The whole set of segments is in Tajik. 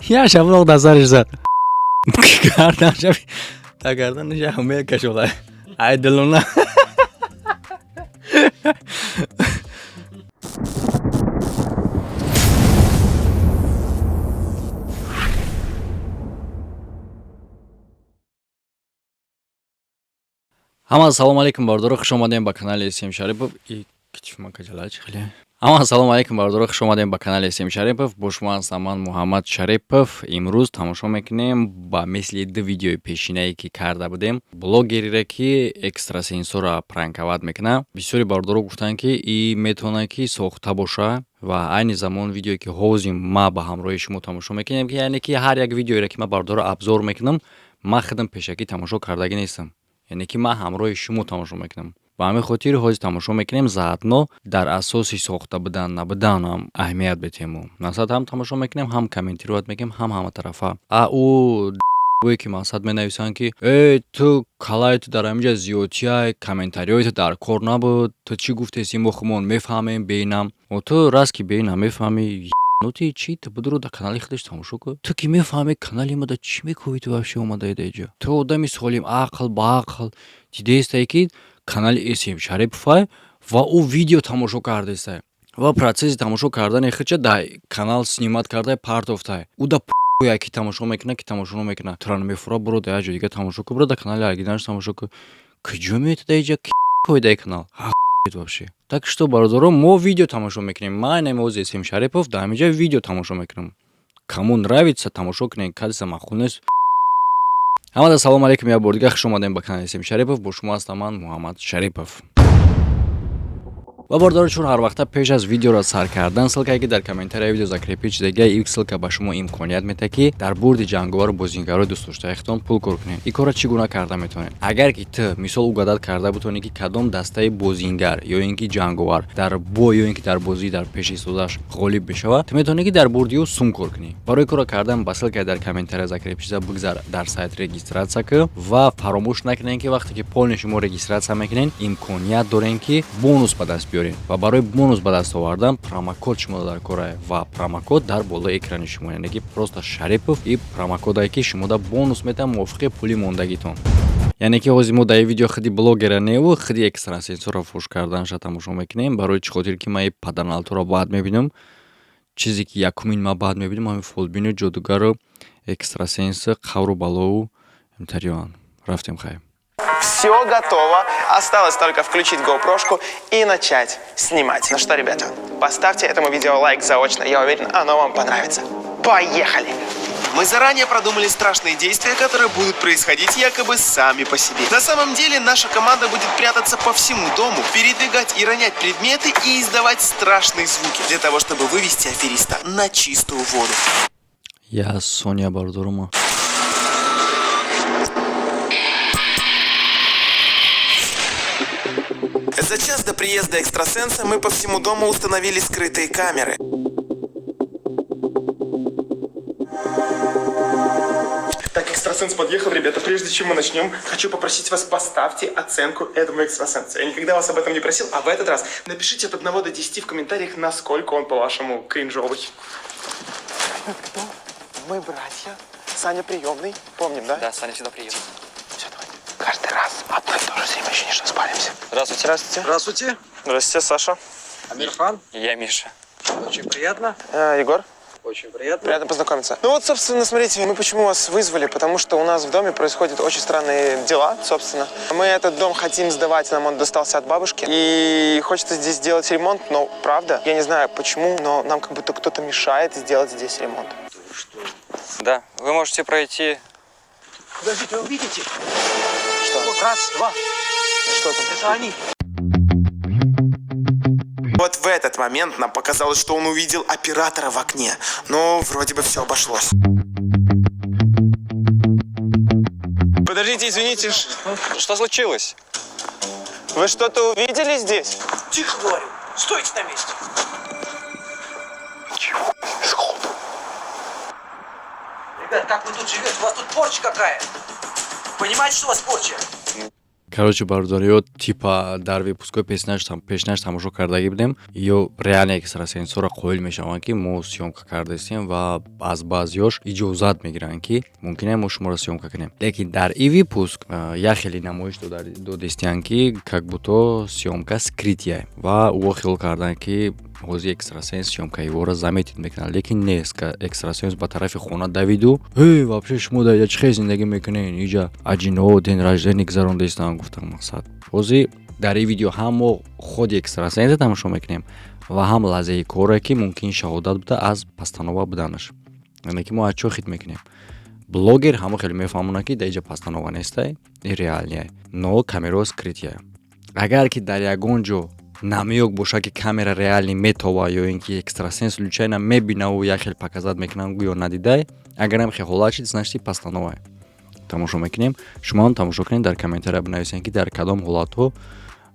Я шаблоқ дар сариш зад. Гарданша та гарданиша мекашода. Ай дилона. Ҳама салом алейкум, бародаро, хуш омадем ба канали Сем Шарипов. И китифма каҷалач хеле. Ҳама салом алейкум, бародаро, хуш омадем ба канали Сем Шарипов. Бо шумо ҳастам ман, Муҳаммад Шарипов. Имрӯз тамошо мекунем ба мисли ду видеои пешинае, ки карда будем, блогерере, ки экстрасенсора пранковать мекунад. Бисёри бародаро гуфтанд, ки и метавонад, ки сохта боша, ва айни замон видеое, ки ҳозир ма ба ҳамроҳи шумо тамошо мекунем, ки яъне ки ҳар як видеоере, ки ман бародаро обзор мекунам, ман худам пешакӣ тамошо кардагӣ нестам, яъне ки ман ҳамроҳи шумо тамошо мекунам. Ба ҳамин хотир ҳозир тамошо мекунем, заодно дар асоси сохта будан набуданам аҳамият бетему. Мақсад, ҳам тамошо мекунем, ҳам комментировать мекунем, ҳам ҳаматарафа. А ӯ ое ки мақсад менависанд, ки э, ту калаи ту дар ҳаминҷа зиёдтияй, комментариҳои ту дар кор набуд, ту чӣ гуфтеси, мо худмон мефаҳмем беинам. О, ту раст ки беинам мефаҳмӣ, ну ти чӣ, ту будуру дар канали худаш тамошо кун. Ту ки мефаҳмӣ, канали ма да чӣ мекӯвӣ ту вообще омадаи дар иҷо? Ту одами солим ақл ба ақл дидестае, ки канали Эсем Шариповай ва ӯ видео тамошо кардестай ва процесси тамошо кардани худша дар канал снимать кардай партофтай. Ӯ да пӯя, ки тамошо мекунад, ки тамошо намекунад, тура намефура. Буро дар як ҷо дига тамошо кун, буро дар канали оригиналш тамошо кун. Куҷо меои ту дар иҷа ки дар канал вообще? Так что, бародаро, мо видео тамошо мекунем. Ман намози Эсем Шарипов дар ҳаминҷа видео тамошо мекунам. Кому нравится, тамошо кунед, касе маъқул нест. Ҳамада салому алейкум, як бор дига хуш омадем ба канали Эсем Шарипов. Бо шумо ҳастам ман, Муҳаммад Шарипов. Ва бародаро, чун ҳар вақта пеш аз видеоро сар кардан ссылкае, ки дар комментарияи видео закрепить шудагия, ин ссылка ба шумо имконият медиҳад, ки дар бурди ҷанговару бозингарои дӯстдоштаи худтон пул кор кунед. Ин корро чӣ гуна карда метавонед? Агар ки ту, мисол, угадать карда бутонӣ, ки кадом дастаи бозингар ё ин ки ҷанговар дар бой ё ин ки дар бозии дар пеши истодааш ғолиб мешавад, ту метавонӣ, ки дар бурди ӯ сум кор кунӣ. Барои корро кардан ба ссылкае дар комментария закрепить шуда бигзар, дар сайт регистрация кун. Ва фаромӯш накунед, ки вақте ки полный шумо регистрация мекунед, имконият дорем, ки бонус ба даст биёред. Ва барои бонус ба даст овардан промокод шумо дар кора, ва промокод дар болои экрани шумо, яъне ки просто Шарипов и промокодае, ки шумода бонус метавад мувофиқи пули мондагитон. Яъне ки ҳозир мо дар ин видео худи блогера неву худи экстрасенсорро фош карданша тамошо мекунем. Барои чӣ хотир ки ман ин падарналторо баъд мебинам, чизе ки якумин ман баъд мебинам, ҳамин фолбину, ҷодугару, экстрасенсу, қавру балову имтариёан. Рафтем, хайр. Все готово. Осталось только включить GoPro и начать снимать. Ну что, ребята, поставьте этому видео лайк заочно. Я уверен, оно вам понравится. Поехали! Мы заранее продумали страшные действия, которые будут происходить якобы сами по себе. На самом деле наша команда будет прятаться по всему дому, передвигать и ронять предметы и издавать страшные звуки для того, чтобы вывести афериста на чистую воду. Я Соня, бародарома. За час до приезда экстрасенса мы по всему дому установили скрытые камеры. Так, экстрасенс подъехал, ребята. Прежде чем мы начнем, хочу попросить вас: поставьте оценку этому экстрасенсу. Я никогда вас об этом не просил, а в этот раз напишите от 1 до 10 в комментариях, насколько он, по-вашему, кринжовый. Кто? Мы братья. Саня приемный. Помним, да? Да, Саня всегда приемный. Все, давай. Каждый раз одно и то же время, еще не что спалимся. Здравствуйте. Здравствуйте. Здравствуйте. Здравствуйте, Саша. Амирхан. Я Миша. Очень приятно. Егор. Очень приятно. Приятно познакомиться. Ну вот, собственно, смотрите, мы почему вас вызвали, потому что у нас в доме происходят очень странные дела, собственно. Мы этот дом хотим сдавать, нам он достался от бабушки. И хочется здесь сделать ремонт, но, правда, я не знаю почему, но нам как будто кто-то мешает сделать здесь ремонт. Да, вы можете пройти. Подождите, вы видите? Что? Вот раз, два. Что там? Это они. Вот в этот момент нам показалось, что он увидел оператора в окне. Но вроде бы все обошлось. Подождите, извините, Что случилось? Вы что-то увидели здесь? Тихо говорю. Стойте на месте. Чего? Сходу. Ребят, как вы тут живете? У вас тут порча какая? Понимаете, что у вас порча? Короче, бародариё, типа дар выпускҳои пешнаш тамошо кардагӣ будем, ё реально экстрасенсора қоил мешаванд, ки мо съёмка кардаистем, ва аз баъзиёш иҷозат мегиранд, ки мумкин мо шуморо съёмка кунем. Лекин дар ин выпуск як хеле намоиш додистиянд, ки как будто съёмка скрытая, ва ӯ хиёл карданд, ки ҳозир экстрасенс съёмкаи ворро заметить мекунад. Лекин нест, экстрасенс ба тарафи хона давиду: «Эй, вообще шумо дар иҷа чӣ хел зиндагӣ мекунед? Иҷа аҷиноҳо день рождения гузарондаистанд», гуфтам. Мақсад, ҳозир дар ин видео ҳам мо худи экстрасенса тамошо мекунем ва ҳам лаҳзаи коре, ки мумкин шаҳодат буда аз постанова буданаш. Яъне ки мо аз чо хит мекунем? Блогер ҳамо хеле мефаҳмонад, ки дар иҷа постанова нестай, и реальный, но камерао скрытый. Агар ки дар ягон ҷо намёк боша, ки камера реальный метова ё ин ки экстрасенс случайно мебинаву як хел показать мекунам, гӯё надидай, агарам хел ҳолат шид, значит, постанова. Тамошо мекунем, шумоам тамошо кунед, дар комментария бинависед, ки дар кадом ҳолатҳо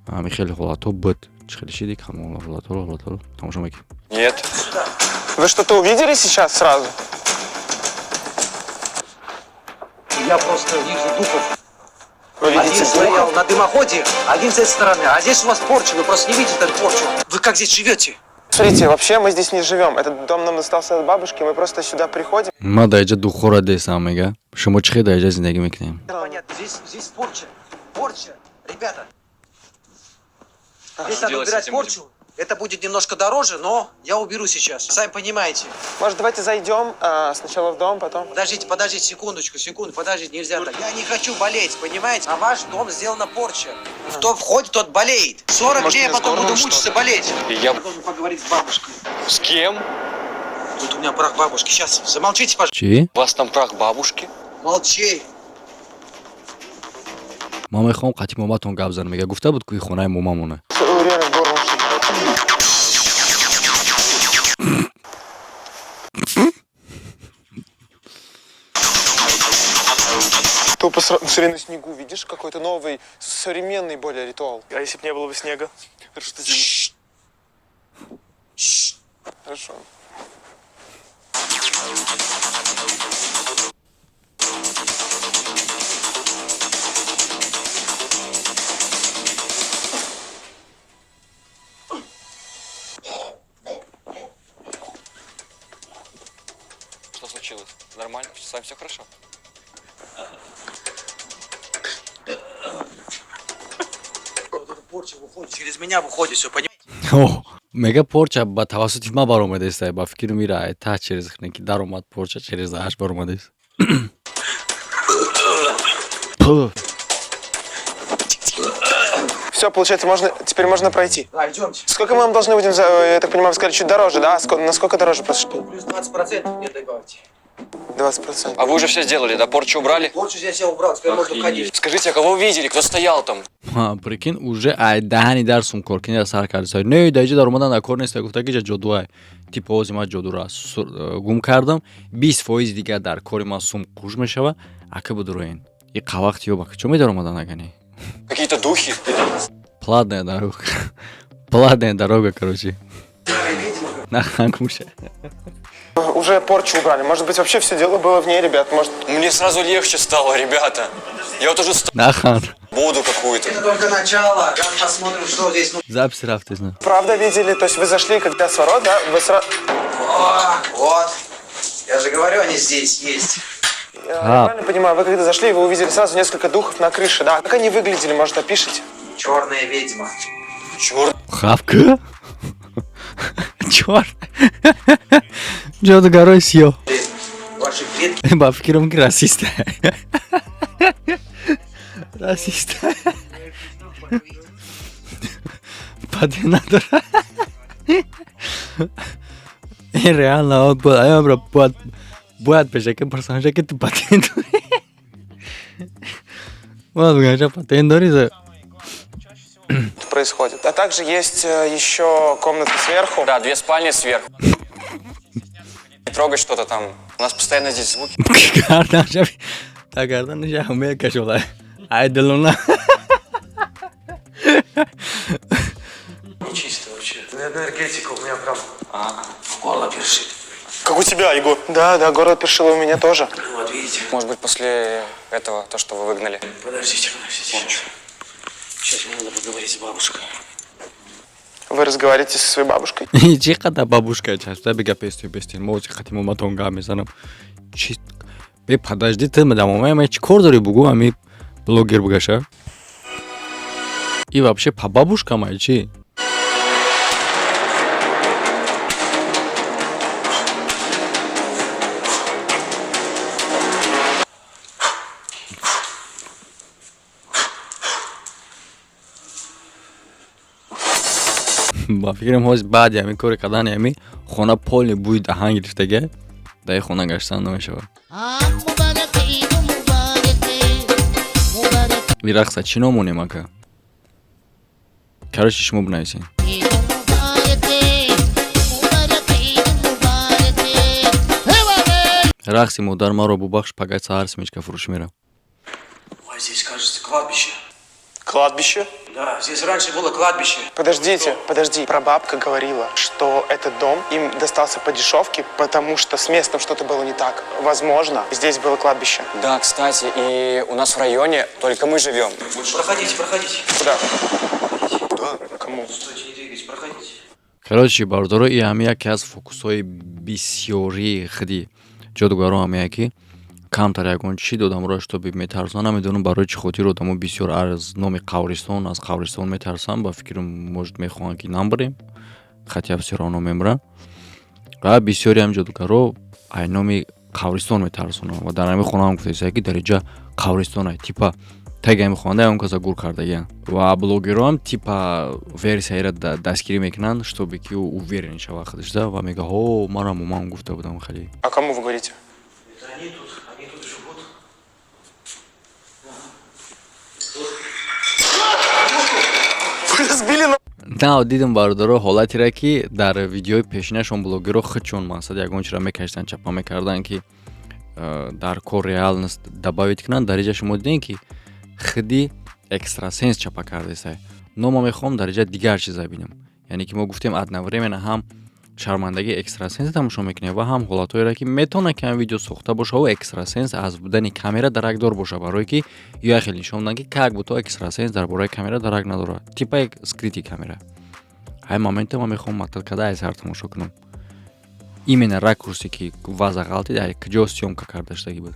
ҳамин хеле ҳолатҳо буд, чӣ хеле шиди ҳолатҳоро тамошо мекунем. Нет. Вы что-то увидели сейчас сразу? Я просто вижу духов. Вы Один видите стоял духов? На дымоходе, один с этой стороны. А здесь у вас порча, вы просто не видите эту порчу. Вы как здесь живете? Смотрите, вообще мы здесь не живем. Этот дом нам достался от бабушки, мы просто сюда приходим. Ма дар иҷа духора дестам, мега, шумо чӣ хел дар иҷа зиндагӣ мекунем? Понятно, здесь порча. Порча. Ребята, здесь Что надо делать с убирать этим будем? порчу. Это будет немножко дороже, но я уберу сейчас. Сами понимаете. Может, давайте зайдем сначала в дом, потом... Подождите, подождите, секундочку, секунду, подождите, нельзя так. Я не хочу болеть, понимаете? На ваш дом сделана порча. Кто входит, тот болеет. 40 Может, дней я мне с потом буду горлом мучиться, что-то? болеть. И я. Я должен поговорить с бабушкой. С кем? Тут у меня прах бабушки. Сейчас, замолчите, пожалуйста. Чӣ? У вас там прах бабушки? Молчи. Ман мехоҳам қатъи моматон гап занам, мега, гуфта буд, ки хонаи момамона. Реально горлом что-то. Тупо смотри, на снегу, видишь, какой-то новый, современный более ритуал. А если бы не было бы снега? Хорошо, что зима. Хорошо. Что случилось? Нормально? С вами все хорошо? Вот эта порча выходит, через меня выходит все, понимаете? О, мега, порча ба тавассути ма баромадеста. Ба фикри мира та через ки даромад, порча через аш баромадест. Пу. Все, получается, можно, теперь можно пройти. Да, идемте. Сколько мы вам должны будем, за, я так понимаю, вы сказали, чуть дороже, да? Насколько дороже просто? Плюс 20% мне добавьте. 20%. А вы уже все сделали, да? Порчу убрали? Порчу здесь я убрал, теперь можно входить. Скажите, а кого вы видели? Кто стоял там? Ҳа, прикинь, уже ай даҳани дар сумкоркиниро сар карда. Не, дар иҷа даромадан дар кор неста, гуфта, ки иҷа ҷодуай. Типа ози ман ҷодуро гум кардам, 20% дигар дар кори ман сум қуш мешава. Ака, будуроин и қавақт ё ба куҷо медаромадан, агани? Какие-то духи? Платная дорога, платная дорога, короче, наханг муша. Уже порчу убрали. Может быть, вообще все дело было в ней, ребят. Может, Мне сразу легче стало, ребята. Я вот уже Нахан. буду какую-то. Это только начало. Сейчас посмотрим, что здесь. Ну, Запись рафтесна. Правда видели? То есть вы зашли, когда с ворот, да? Вы сразу... О, вот. Я же говорю, они здесь есть. Я правильно понимаю, вы когда зашли, вы увидели сразу несколько духов на крыше, да? Как они выглядели, может, опишите? Черная ведьма. Черт. Хавка. Чёрт. Ҷодугарои сиёҳ. Ваши клетки. Ба фикрам, ки расист. Расист. Паде надора. Ин реально буд. Ая бояд пешака пурсанша, ки ту патент дорӣ. Бояд бигӯям, патент дорӣ? Происходит. А также есть еще комната сверху. Да, две спальни сверху. Не трогать что-то там. У нас постоянно здесь звуки. Гарданша та гарданаша мекашола. Ай дилона. Нечисто вообще. Энергетика у меня прям горло першит. Как у тебя, Егор. Да, горло першило у меня тоже. Вот видите. Может быть, после этого, то, что вы выгнали. Подождите, подождите. Сейчас мне надо поговорить с бабушкой. Вы разговариваете со своей бабушкой? Чӣ қадар бабушка часпида бега пестию пестин мо чӣ қати моматон гап мезанам. Чи бе, подожди, ту дамомаи ма чӣ кор дорӣ, бугу ами блогер бугаша и вообще по бабушкам ай чӣ? Ба фикрам, ҳоз баъди ҳамин кори кардани ҳами хона полный бӯи даҳан гирифтага, дар хона гаштан намешавад. И рақса чӣ номонем, ака? Короче, шумо бинависед. Рақси модар маро бубахш, пагай саҳар семечка фурӯшӣ мерам. Ой, здесь, кажется, кладбище. Кладбище? Да, здесь раньше было кладбище. Подождите, подожди. Прабабка говорила, что этот дом им достался по дешевке, потому что с местом что-то было не так. Возможно, здесь было кладбище. Да, кстати, и у нас в районе только мы живем. Проходите, проходите. Куда? Куда? Кому? Стойте, не двигайтесь, проходите. Короче, бародаро, и ҳами яке аз фокусҳои бисёрии худи ҷодугаро ҳамяе, ки камтар ягон чӣ додамро, чтобы метарсонанд. Намедонам, барои чӣ хотир одамо бисёр аз номи қабристон, аз қабристон метарсанд. Ба фикрам, может, мехоҳанд, ки намбарем, хотя всё равно мемра. Ва бисёри ҳам ҷодугаро ай номи қабристон метарсонанд. Ва дар ҳамин хонаам гуфтаиста, ки дар инҷа қабристон ай, типа таги ҳамин хонада ягон каса гур кардагианд. Ва блогерҳоам типа версияеро дастгирӣ мекунанд, чтобы ки ӯ уверен шавад худашда, ва мега: «Ҳо, манам момам гуфта будам хеле». А кому вы говорите? Это они тут живут. Вы разбили на... На дидам, бародаро, ҳолатеро, ки дар видеои пешинашон блогерро худшон мақсад ягон чиро мекашиданд, чапа мекарданд, ки дар кор реальность добавить кунанд. Дар инҷа шумо дидем, ки худи экстрасенс чапа кардесай. Но ма мехоҳам дар инҷа дигар чиза бинам, яъне ки мо гуфтем, одновременно ҳам шармандагии экстрасенс тамошо мекунем ва ҳам ҳолатҳоеро, ки метавонад ки ҳам видео сохта бошаву экстрасенс аз будани камера даракдор боша, барое ки ё хеле нишон доданд, ки как будто экстрасенс дар бораи камера дарак надорад, типа як скрытый камера. Ҳамин момента ман мехоҳам матал карда аз сар тамошо кунам, именно ракурсе ки ваза ғалтид, ай куҷо съёмка карда шудагӣ буд.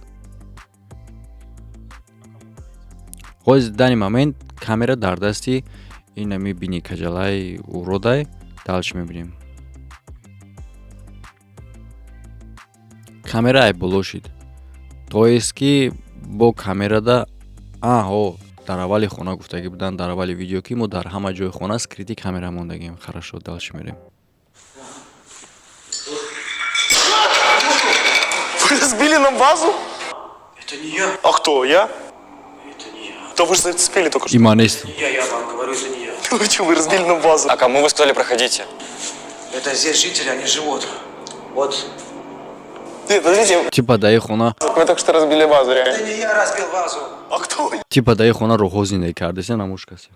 Ҳози данный момент камера дар дасти инами бини каҷалаи уродай. Дальше мебинем, камера ай боло шид, то есть ки бо камерада аҳо дар аввали хона гуфтагӣ буданд, дар аввали видео, ки мо дар ҳама ҷои хона скрытый камера мондагем. Хорошо, дальше мерем. Вы разбили нам вазу? Это не я. А кто, я? Это не я. Да вы же зацепили только что. И ман нестам. Я вам говорю, это не я. Вы что, вы разбили нам вазу? А кому вы сказали проходите? Это здесь жители, они живут. Вот. Нет, подождите, Типа даи хона вы только что разбили вазу, реально. Это не я разбил вазу. А кто? Типа даи хона рӯҳо зиндагӣ кардеса, намуш касе.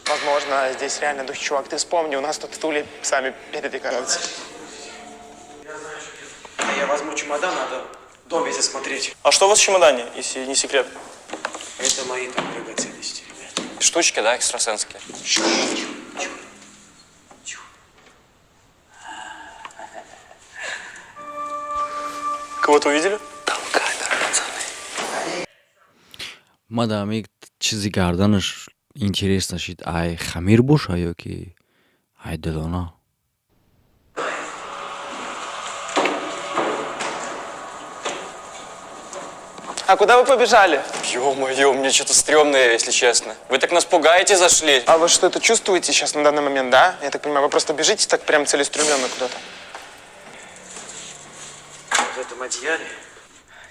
Возможно, здесь реально дух, чувак. Ты вспомни, у нас тут стулья сами передвигаются. Я возьму чемодан, надо дом весь осмотреть. А что у вас в чемодане, если не секрет? Это мои там драгоценности, ребят. Штучки, да, экстрасенские? Тихо, тихо, тихо. Кого-то увидели? Там камера, пацаны. Ма да ҳами чизи гарданаш интерес нашид, ай хамир боша ё ки ай дилона. А куда вы побежали? Ё-моё, мне что-то стрёмное, если честно. Вы так нас пугаете, зашли. А вы что-то чувствуете сейчас на данный момент, да? Я так понимаю, вы просто бежите так прям целеустремленно куда-то. В этом одеяле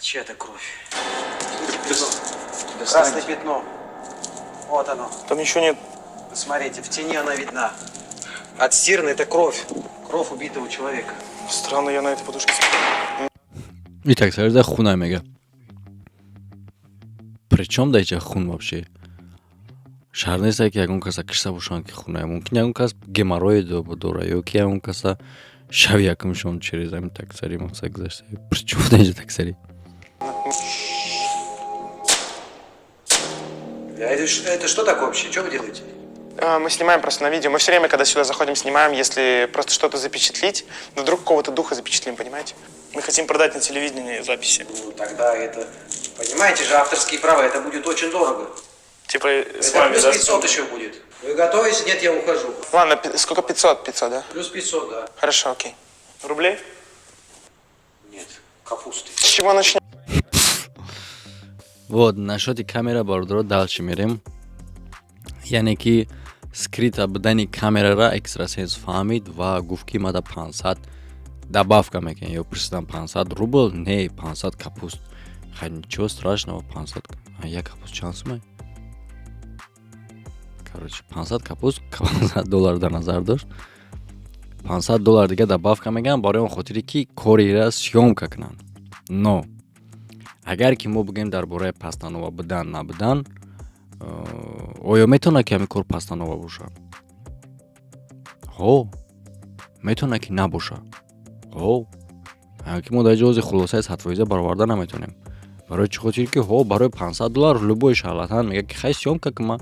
чья-то кровь. Смотрите, пятно. Красное пятно. Вот оно. Там ничего нет. Посмотрите, в тени она видна. Отстирана это кровь. Кровь убитого человека. Странно, я на этой подушке сплю. И так сарда хуна мега. Причём да иҷа хун вообще? Шарт нест, ки ягон каса кишта бошанд, ки хуна. Мумкин, ягон кас геморрой дора ё ки ягон каса шаби якумшон через ҳамин таксари мақсад гузашта. Причём да иҷа таксари? Это что такое вообще? Что вы делаете? Мы снимаем просто на видео. Мы все время, когда сюда заходим, снимаем, если просто что-то запечатлить, вдруг какого-то духа запечатлим, понимаете? Мы хотим продать на телевидении записи. Ну, тогда это... Понимаете же, авторские права, это будет очень дорого. Типа с Это вами, плюс да? 500 еще будет. Вы готовите? Нет, я ухожу. Ладно, сколько? 500? 500, да? Плюс 500, да. Хорошо, окей. Рублей? Нет, капусты. С чего начнем? Вот насчёти камера, бародаро, дальше мерем. Яъне ки скрыта будани камерара экстрасенс фаҳмид ва гуфт, ки мада 500 добавка мекунем. Ё пурсидам: 500 рубл? Не, 500 капуст. Хай, ничего страшного, 500. Як капуст чанд сумай? Короче, 500 капуст 500 доллар дар назар дошт. 500 доллар дига добавка мегӯям барои он хотире, ки корира съёмка кунанд. Но агар ки мо бигӯем дар бораи постанова будан набудан, оё метавонад, ки ҳамин кор постанова боша? Ҳо, метавонад, ки набоша. Ҳо, ки мо дар ҷози хулосаи 100% бароварда наметавонем. Барои чӣ хотир ки, ҳо, барои 500 доллар любой шарлатан мегӯяд, ки хай, съёмка ки, ман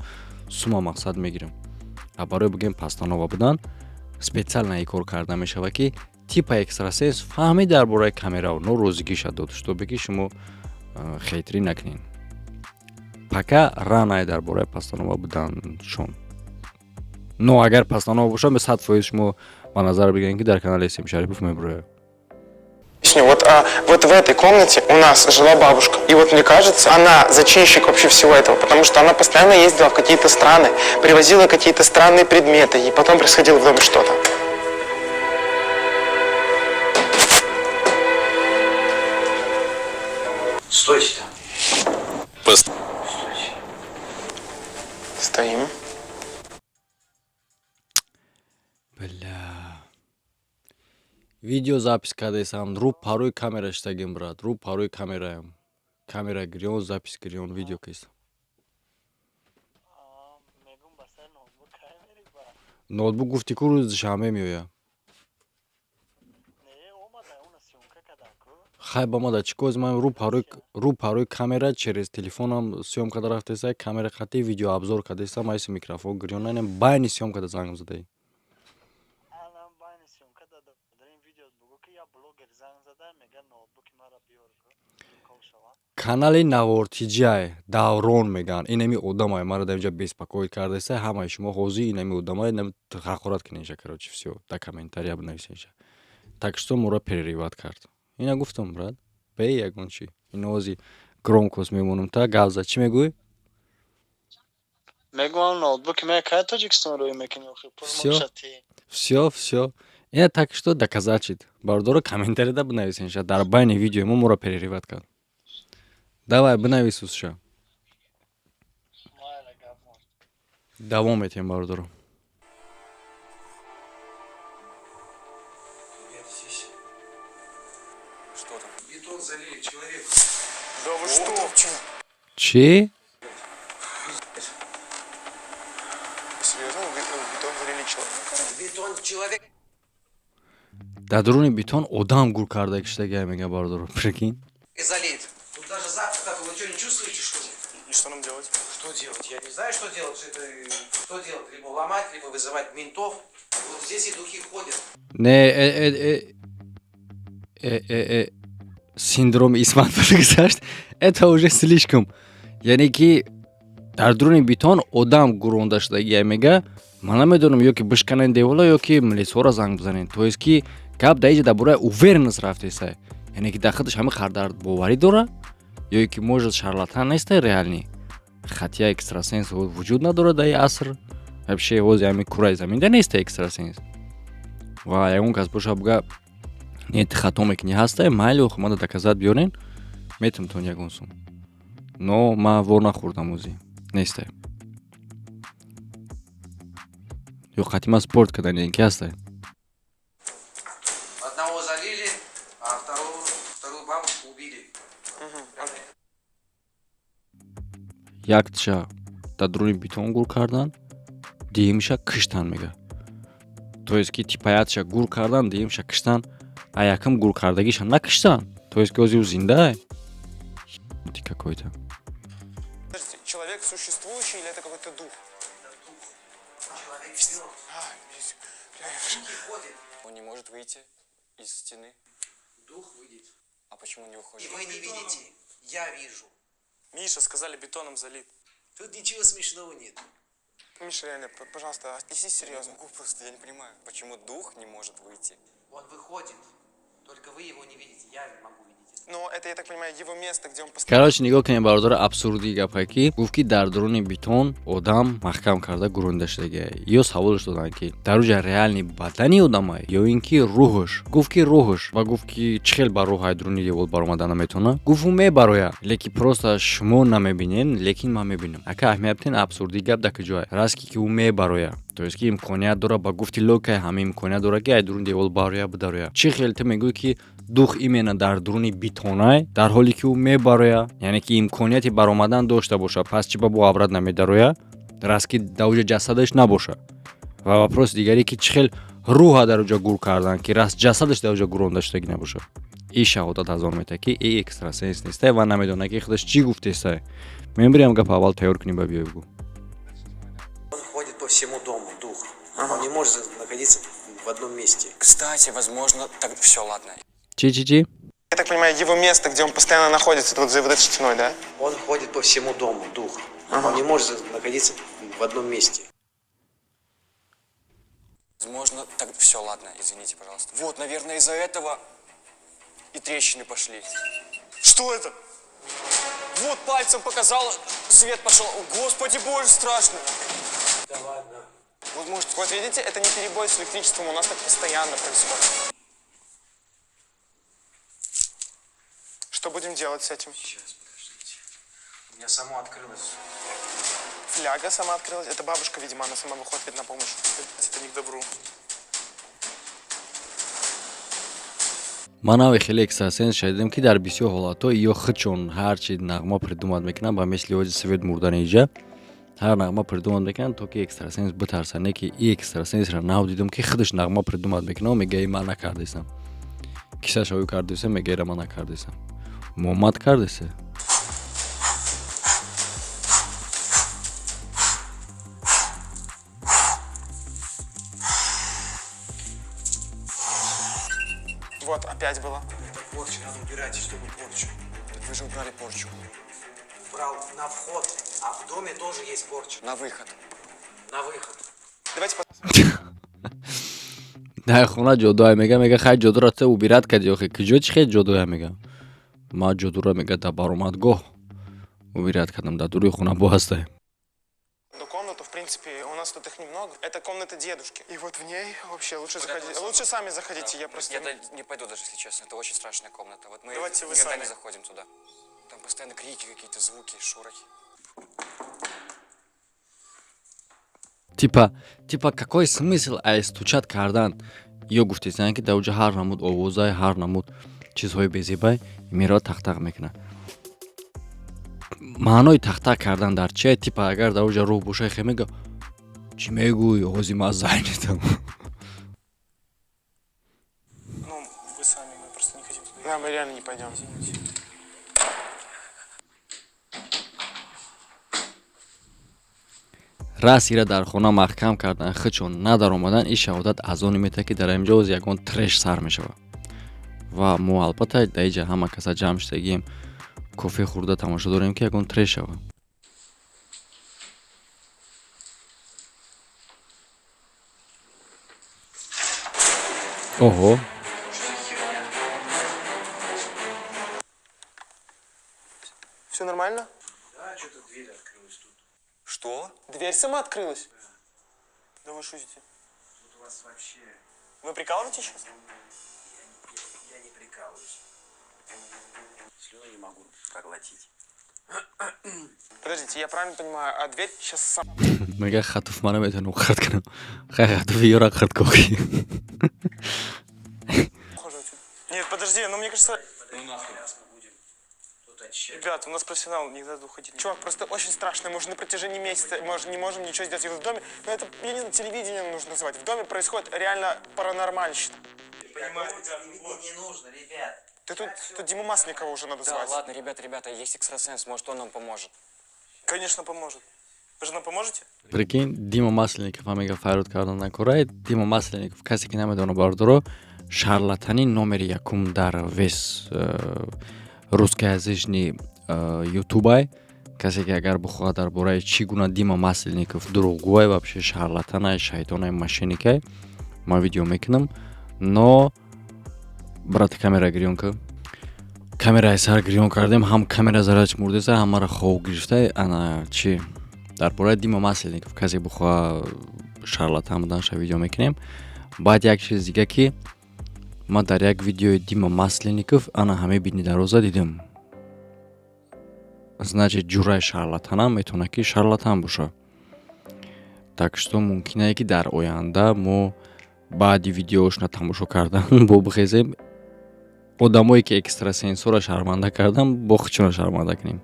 сума мақсад мегирам. А барои бигӯем постанова будан, специально ин кор карда мешавад, ки типа экстрасенс фаҳмид дар бораи камерао, норозигиша дод, чтобы ки шумо хейтрӣ накунед. Пока рано дар бораи постанова буданшон. Но агар постанова бошад, 100% шумо ба назар бигиред, ки дар канали Сем Шарипов мебурояд. Объясню. Вот, вот в этой комнате у нас жила бабушка. И вот мне кажется, она зачинщик вообще всего этого, потому что она постоянно ездила в какие-то страны, привозила какие-то странные предметы, и потом происходило в доме что-то. Стойте там. Стойте. Стоим. Бля, видеозапись кардесам, рӯ парои камера штагем, брат, рӯ парои камераям, камера гирён, запись гирён, видео кистам. Мегум, ба сари ноутбук кай мери ба? Ноутбук гуфти ку, рӯзи душанбе меояд. Не, омада, уна съёмка кардам ку. Хай, ба мада чӣ коз? Ман рӯ парои камера через телефонам съёмка дарафтеса, камера қати видеообзор кардесам, айси микрофон гирён, айнам байни съёмкада занг задаи. Анам байни съёмка дар ин видео бугӯ, ки я блогер занг зада, мега, ноутбуки мара биёр ку, кол шавам. Канали Навортиҷай Даврон мегӯянд. Инами одамай маро дар инҷа беспокоить кардеса. Ҳамаи шумо ҳозир инами одамай ҳақорат кунеша. Короче, всё, да комментария бинависеша. Так что моро прерывать кард. Ина гуфтам, брат, бе ягон чи, ино ҳози громкость мемонам, та гап зад. Чӣ мегӯӣ? Мегӯям, ноутбуки ме кай Тоҷикистон рӯй мекунӣ охи? Всё. Пурмошати. Всё, всё, ина так что доказать шид. Бародаро, комментарияда бинависенша, дар байни видеои мо моро прерывать кард. Давай, бинавис усша. Майла, гап мон. Давом метиҳем, бародаро. Ребята, здесь Что там? бетон залили, человек. Да вы что? Чӣ? Серьезно? В бетон залили человека? Бетон человек. Дар дуруни бетон одам гур карда киштагия, мега, бародаро, прикинь. Залит. Тут даже запах такой. Вы что, не чувствуете, что ли? И что нам делать? Что делать? Я не знаю, что делать. Это, что делать? Либо ломать, либо вызывать ментов. Вот здесь и духи ходят. Не, синдром Исмат гузашт, это уже слишком. Яъне ки дар дуруни бетон одам гуронда шудагия, мега. Ман намедонам, ё ки бишканен девола, ё ки милисҳоро занг бизанен. То есть ки гап дар иҷа дар бораи уверенность рафтеса, яъне ки дар худаш ҳами қадар боварӣ дора, ё ки может шарлатан нестай реальный. Хотя экстрасенс вуҷуд надорад дар ин аср вообще, ҳози ҳами кураи заминда неста экстрасенс. Ва ягон кас боша, буга, не, ти хато мекунӣ, ҳастай, майли, охи мада доказать биёрен, метамтон ягон сум. Но ман вор нахӯрдам, ӯзи нестай. Ё қатима спорт кардани ки ҳастай. Одного залили, а вторую бабушку убили. Яктша дар дуруни бетон гур кардан, дуюмиша киштан, мега. То есть ки типа якша гур кардан, дуюмиша киштан, а якум гур кардагиша накиштан. То есть ки ози ӯ зиндае. Ты какой-то. Подождите, человек Человек существующий или это какой-то дух? Это дух. Человек мертв. А, бля, Духи ходят. Он не может выйти из стены. Дух выйдет. А почему он не И выходит? вы не видите. Я вижу. Миша, сказали, бетоном залит. Тут ничего смешного нет. Миша, реально, пожалуйста, отнесись серьезно. Могу просто, я не понимаю, почему дух не может выйти? Он выходит. Только вы его не видите. Я могу видеть. Но это, я так понимаю, его место, где он постоянно Короче, нигоҳ кунем, бародаро, абсурдии гапае, ки гуфт, ки дар дуруни бетон одам маҳкам карда гурунда шудагия. Ё саволш доданд, ки дар уҷа реальный бадани одамай ё ин ки рӯҳш. Гуфт, ки рӯҳш, ва гуфт, ки чӣ хел ба рӯҳ ай дуруни девол баромада наметавона. Гуфт, ӯ мебарояд, лекин просто шумо намебинед, лекин ман мебинам. Ака, аҳамият биден, абсурдии гап дар куҷоа раст, ки ӯ мебарояд, то есть ки имконият дорад, ба гуфти логикаи ҳама имконият дорад, ки ай дуруни девол барояд, бидарояд. Чӣ хел ту мегӯӣ, ки дух именно дар дуруни бетонай, дар ҳоле ки ӯ мебарояд, яъне ки имконияти баромадан дошта бошад? Пас чӣ ба бо обратно намедарояд, раст ки дар уҷа ҷасадаш набошад? Ва вопрос дигаре, ки чӣ хел рӯҳа дар уҷа гур кардан, ки раст ҷасадаш дар уҷа гуронда шудагӣ набошад? Ин шаҳодат аз он метаҳад, ки и экстрасенс нестай ва намедонад, ки худаш чӣ гуфтестай. Мебирем, гап аввал тайёр кунӣ, ба биёй бигӯ. Он ходит по всему дому, дух. Он не может находиться в одном месте. Кстати, возможно, так все, ладно. Чӣ, чӣ, чӣ? Я так понимаю, его место, где он постоянно находится, это вот за вот этой стеной, да? Он ходит по всему дому, дух. Он не может находиться в одном месте. Возможно, так все, ладно, извините, пожалуйста. Вот, наверное, из-за этого и трещины пошли. Что это? Вот пальцем показал, свет пошел. О, Господи боже, страшно. Да ладно. Вот, может, вот видите, это не перебой с электричеством, у нас так постоянно происходит. Что будем делать с этим? Сейчас, подождите. У меня само открылось. Фляга сама открылась. Это бабушка, видимо, она сама выходит на помощь. Это не к добру. Ман нави хеле экстрасенс шадидам, ки дар бисёр ҳолатҳо ё худшон ҳарчи нағма придумать мекунанд, ба мисли ози свет мурдани иҷа ҳар нағма придумать мекунанд, то ки экстрасенс битарса. Не ки и экстрасенсра нав дидам, ки худаш нағма придумать мекунад, мега, и ман накардесам, кисаша ӯ кардесам, мега, ира ман накардесам, муҳаммад кардесе. Вот, опять было. Это порча, надо убирать, чтобы порчу. Так вы же убрали порчу. Брал на вход, а в доме тоже есть порча. На выход. На выход. Давайте Дар хона ҷодуай, мега, хай, ҷодура ту убирать кардӣ, охи куҷо чӣ хел ҷодуя? Мега, ман ҷодура, мега, дар баромадгоҳ убирать кардам, дар дуруи хона бо ҳастай. Одну комнату, в принципе, у нас тут их немного. Это комната дедушки. И вот в ней вообще лучше Вот заходить. это вот Лучше сами заходите, я просто... Я не пойду даже, если честно. Это очень страшная комната. Вот мы Давайте вы никогда сами. не заходим туда. Там постоянно крики какие-то, звуки, шорохи. Типа, какой смысл ай стучать кардан? Ё гуфтесанд, ки дар уҷа ҳар намуд овозай, ҳар намуд чизҳои безебай меро тақтақ мекунад. Маънои тақтақ кардан дар чие? Типа, агар дар уҷа рӯҳ боша, хе мега, чӣ мегӯй, ози ма зайнетам. Ну, вы сами, мы просто не хотим туда. Да, мы реально не пойдем. Извините. Рас ира дар хона маҳкам кардан, худшон надаромадан, ин шаҳодат аз оне метаҳад, ки дар инҷо оз ягон треш сар мешавад. Ва мо албатта дар инҷа ҳама каса ҷамъ шудагием, кофе хӯрда тамошо дорем, ки ягон треш шавад. Оҳо. Все нормально? Да, что-то дверь открылась тут. Что? Дверь сама открылась. Да вы шутите. Тут у вас вообще... Вы прикалываетесь сейчас? Я не прикалываюсь. Слюну не могу проглотить. Подождите, я правильно понимаю, а дверь сейчас сама Мега, хатуф ман наметавонам хирд кунам. Хай, хатуфи ёра хирд кохи. Ухожу отсюда. Нет, подожди, ну мне кажется... Сейчас мы будем тут очищать. Ребят, у нас профессионал, не надо уходить. Чувак, просто очень страшно. Мы уже на протяжении месяца мы уже не можем ничего сделать. И вот в доме, ну это, я не знаю, телевидение нужно называть. В доме происходит реально паранормальщина. Понимаю, ребят, ну вот. Не нужно, ребят. Ты тут Диму Масленникова уже надо Да, звать. ладно, ребята, ребята, есть экстрасенс, может, он нам поможет. Конечно, поможет. Вы же нам поможете? Прикинь, Дима Масленников ҳамега файрод кардан накорай. Дима Масленников, касе ки намедона, бардоро, шарлатани номери якум дар весь русскоязычный ютубай. Касе ки агар бихоҳад дар бораи чӣ гуна Дима Масленников дурӯғгӯай, вообще шарлатанай, шайтонай, мошенникай, ман видео мекунам. Но брат, камера гирён ка, камераи сар гирён кардем, ҳам камера зарач мурдеса, ҳамаро хов гирифта. Ана чи дар бораи Дима Масленников касе бихоҳа шарлатан буданша, видео мекунем. Баъд як чиз дига, ки ман дар як видеои Дима Масленников ана ҳамаи бини дароза дидам. Значит, ҷурай шарлатанам метавонад, ки шарлатан боша. Так что мумкинае, ки дар оянда мо баъди видеошона тамошо кардан бо бихезем, одамое ки экстрасенсора шарманда кардан, бо худшона шарманда кунем.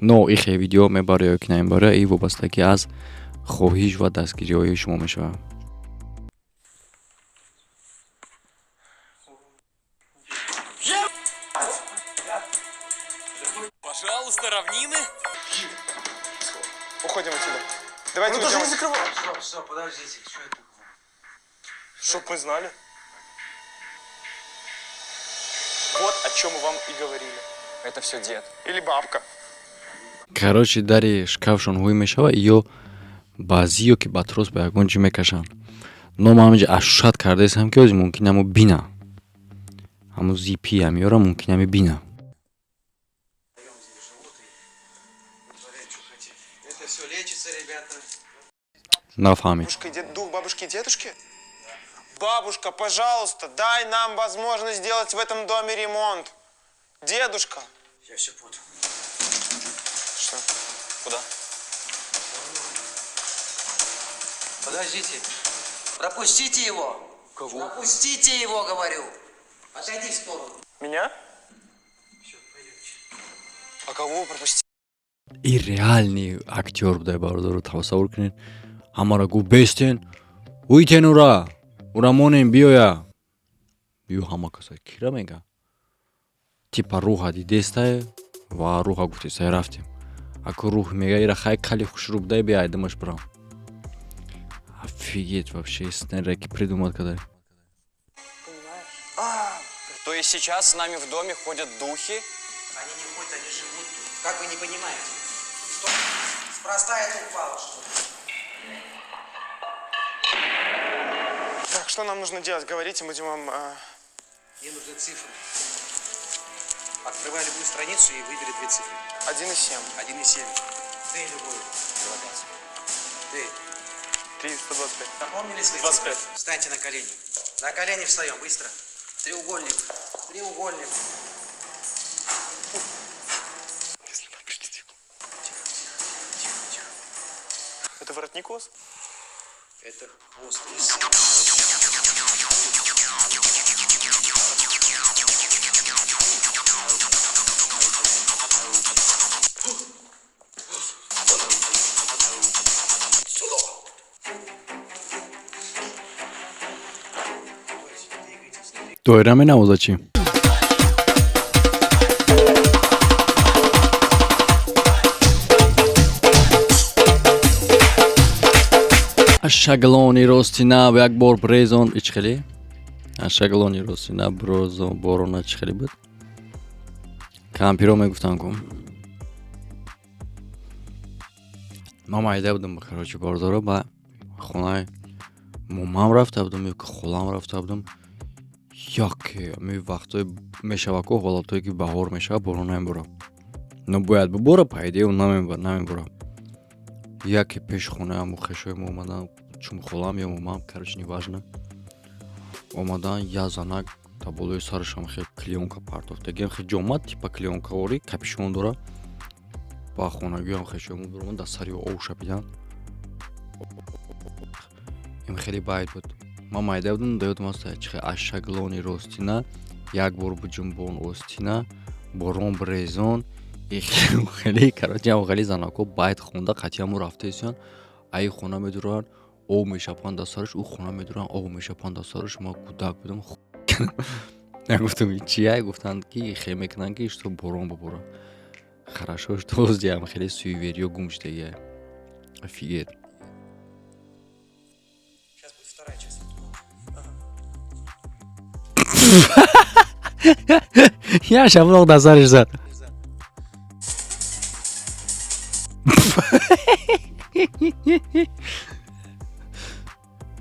Но ихе видео мебароя ё ки намебароя, и вобастагӣ аз хоҳиш ва дастгириҳои шумо мешавад. Пожалуйста, равнины. Уходим отсюда. Давайте Ну даже уйдем. не закрывай. Стоп, стоп, подождите, что это? Чтоб мы знали. Вот о чем мы вам и говорили. Это все дед. Или бабка. Короче, дари шкафшон ҳуй мешава, ё баъзӣ ё ки ба трос, ба ягон чӣ мекашанд. Но ман ҳаминҷа ашушат кардаистам, ки ози мумкин ҳамо бина, ҳамо зипи ҳамиёра мумкин ҳами бина. Здесь живут и вытворяют, что хотят. Это все лечится, ребята. Нафаҳмид. Бабушка и дед... Дух бабушки и дедушки? Бабушка, пожалуйста, дай нам возможность сделать в этом доме ремонт. Дедушка. Я все понял. Что? Куда? Подождите. Пропустите его. Кого? Пропустите его, говорю. Отойди в сторону. Меня? Все, пойдемте. А кого вы пропустили? И реальный актёр будай, бародаро, тасаввур кунед, ҳамаро гуфт: «Бестен, уйтен, ура, ура, монем, биёя, биё». Ҳама каса кира мега, типа рӯҳа дидестай ва рӯҳа гуфтестай: «Рафтем». Аку рӯҳ мега: «Ира хай, кали хушрӯ будай, бия, айдамаш бирам». Офигеть вообще, сценарий ки придумать кадай. То есть сейчас с нами в доме ходят духи? Они не ходят, они живут тут. Как вы не понимаете? Что? Спроста это упало, что ли? Так, что нам нужно делать? Говорите, будем вам... Мне нужны цифры. Открывай любую страницу и выбери две цифры. 1,7. 1,7. Ты любую. 2,5. Ты. 325. Запомнили свои 25. цифры? Встаньте на колени. На колени встаем, быстро. Треугольник. Треугольник. Если нам пришли. Тихо, тихо, тихо. Это воротник у вас? Это хвост лисы. Двигайтесь, Доира менавоза чӣ? Шаглони рости нав як бор брезон ич хеле, шаглони рости нав брозо борона чӣ хеле буд, кампиро мегуфтанд ку. Ман майда будам, короче, бордоро, ба хонаи момам рафта будам ё ки холам рафта будам. Яке ами вақтое мешава ку, ҳолатое ки баҳор мешава, борон намебора, но бояд бибора, по идее намебора. Яке пеши хонаи ҳаму хешои мо омадан, чун холам ё момам, короче, неважно, омадан, як занак дар болои сарашам хел клеёнка партофтагиам, хел ҷома типа клеёнкаворӣ, капюшон дора. Ба хонагиам хешои мо биромад, дар сари ов шапидан. Ин хеле байд буд, ман майда будам, да ёдам аст чихе: аз шаглони ростина як бор биҷунбон остина, борон брезон. Хеле, короче, хеле занако байд хонда, қатъиамо рафтаисян, аи хона медуранд, об мешапанд дар сараш, ӯ хона медуранд, об мешапанд дар сараш. Ман кӯдак будам, гуфтам: «Чия?» Гуфтанд, ки хе мекунанд, ки что борон бибора. Хорошо, что ҳозиам хеле суевериё гум шудагия. Офигеть. Сейчас будет вторая часть ритуала. Як шаблоқ дар сараш зад.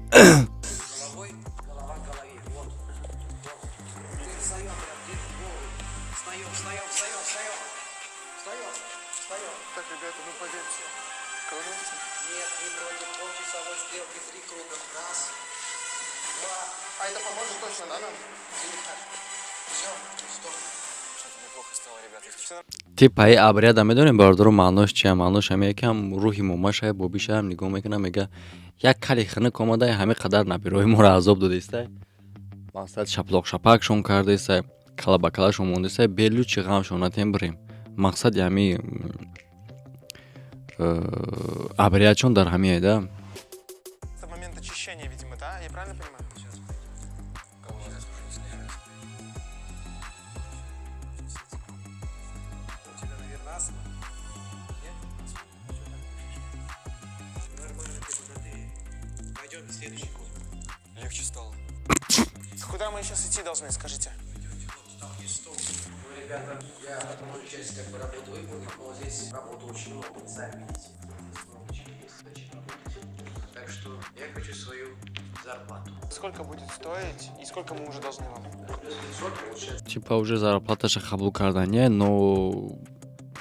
Головой, голова к голове. Вот. Вот. Теперь встаем прям, держим голову. Встаем, встаем, встаем, встаем. Встаем, встаем. Так, ребята, ну поверьте. Кружимся? Нет, не против. По часовой стрелке три круга. Раз, два, А это поможет точно, да, нам? три. Все, стоп. Что-то мне плохо стало, ребята. если честно. Типа и обряда медонем, бародаро, маънош чия? Маънош ҳаме якам рӯҳи момашай, бобишаам нигоҳ мекунам, мега: як кали хунук омада, ҳаме қадар набирои моро азоб додаистай, мақсад шаплоқ шапакшон кардаистай, кала ба калашон мондаистай, белу чи ғамшон натем, бирем. Мақсади ҳами обрядшон дар ҳамие да. Это момент очищения, видимо, да? Я правильно понимаю? Сейчас пойдет. Голова закружилась, наверное. У тебя, наверное, астма? Нет? Что так дышишь? Ну, нормально ты, пока ты. Пойдем следующий год. Легче стало. Куда мы сейчас идти должны, скажите? Пойдемте, вот там есть стол. Ну, ребята, я мою часть как бы работы выполнил, но здесь работы очень много, вы сами видите. Здесь много чего есть, зачем работать. Так что я хочу свою зарплату. Сколько будет стоить и сколько мы уже должны вам? Плюс 500 получается. Типа уже зарплаташа қабул кардания, но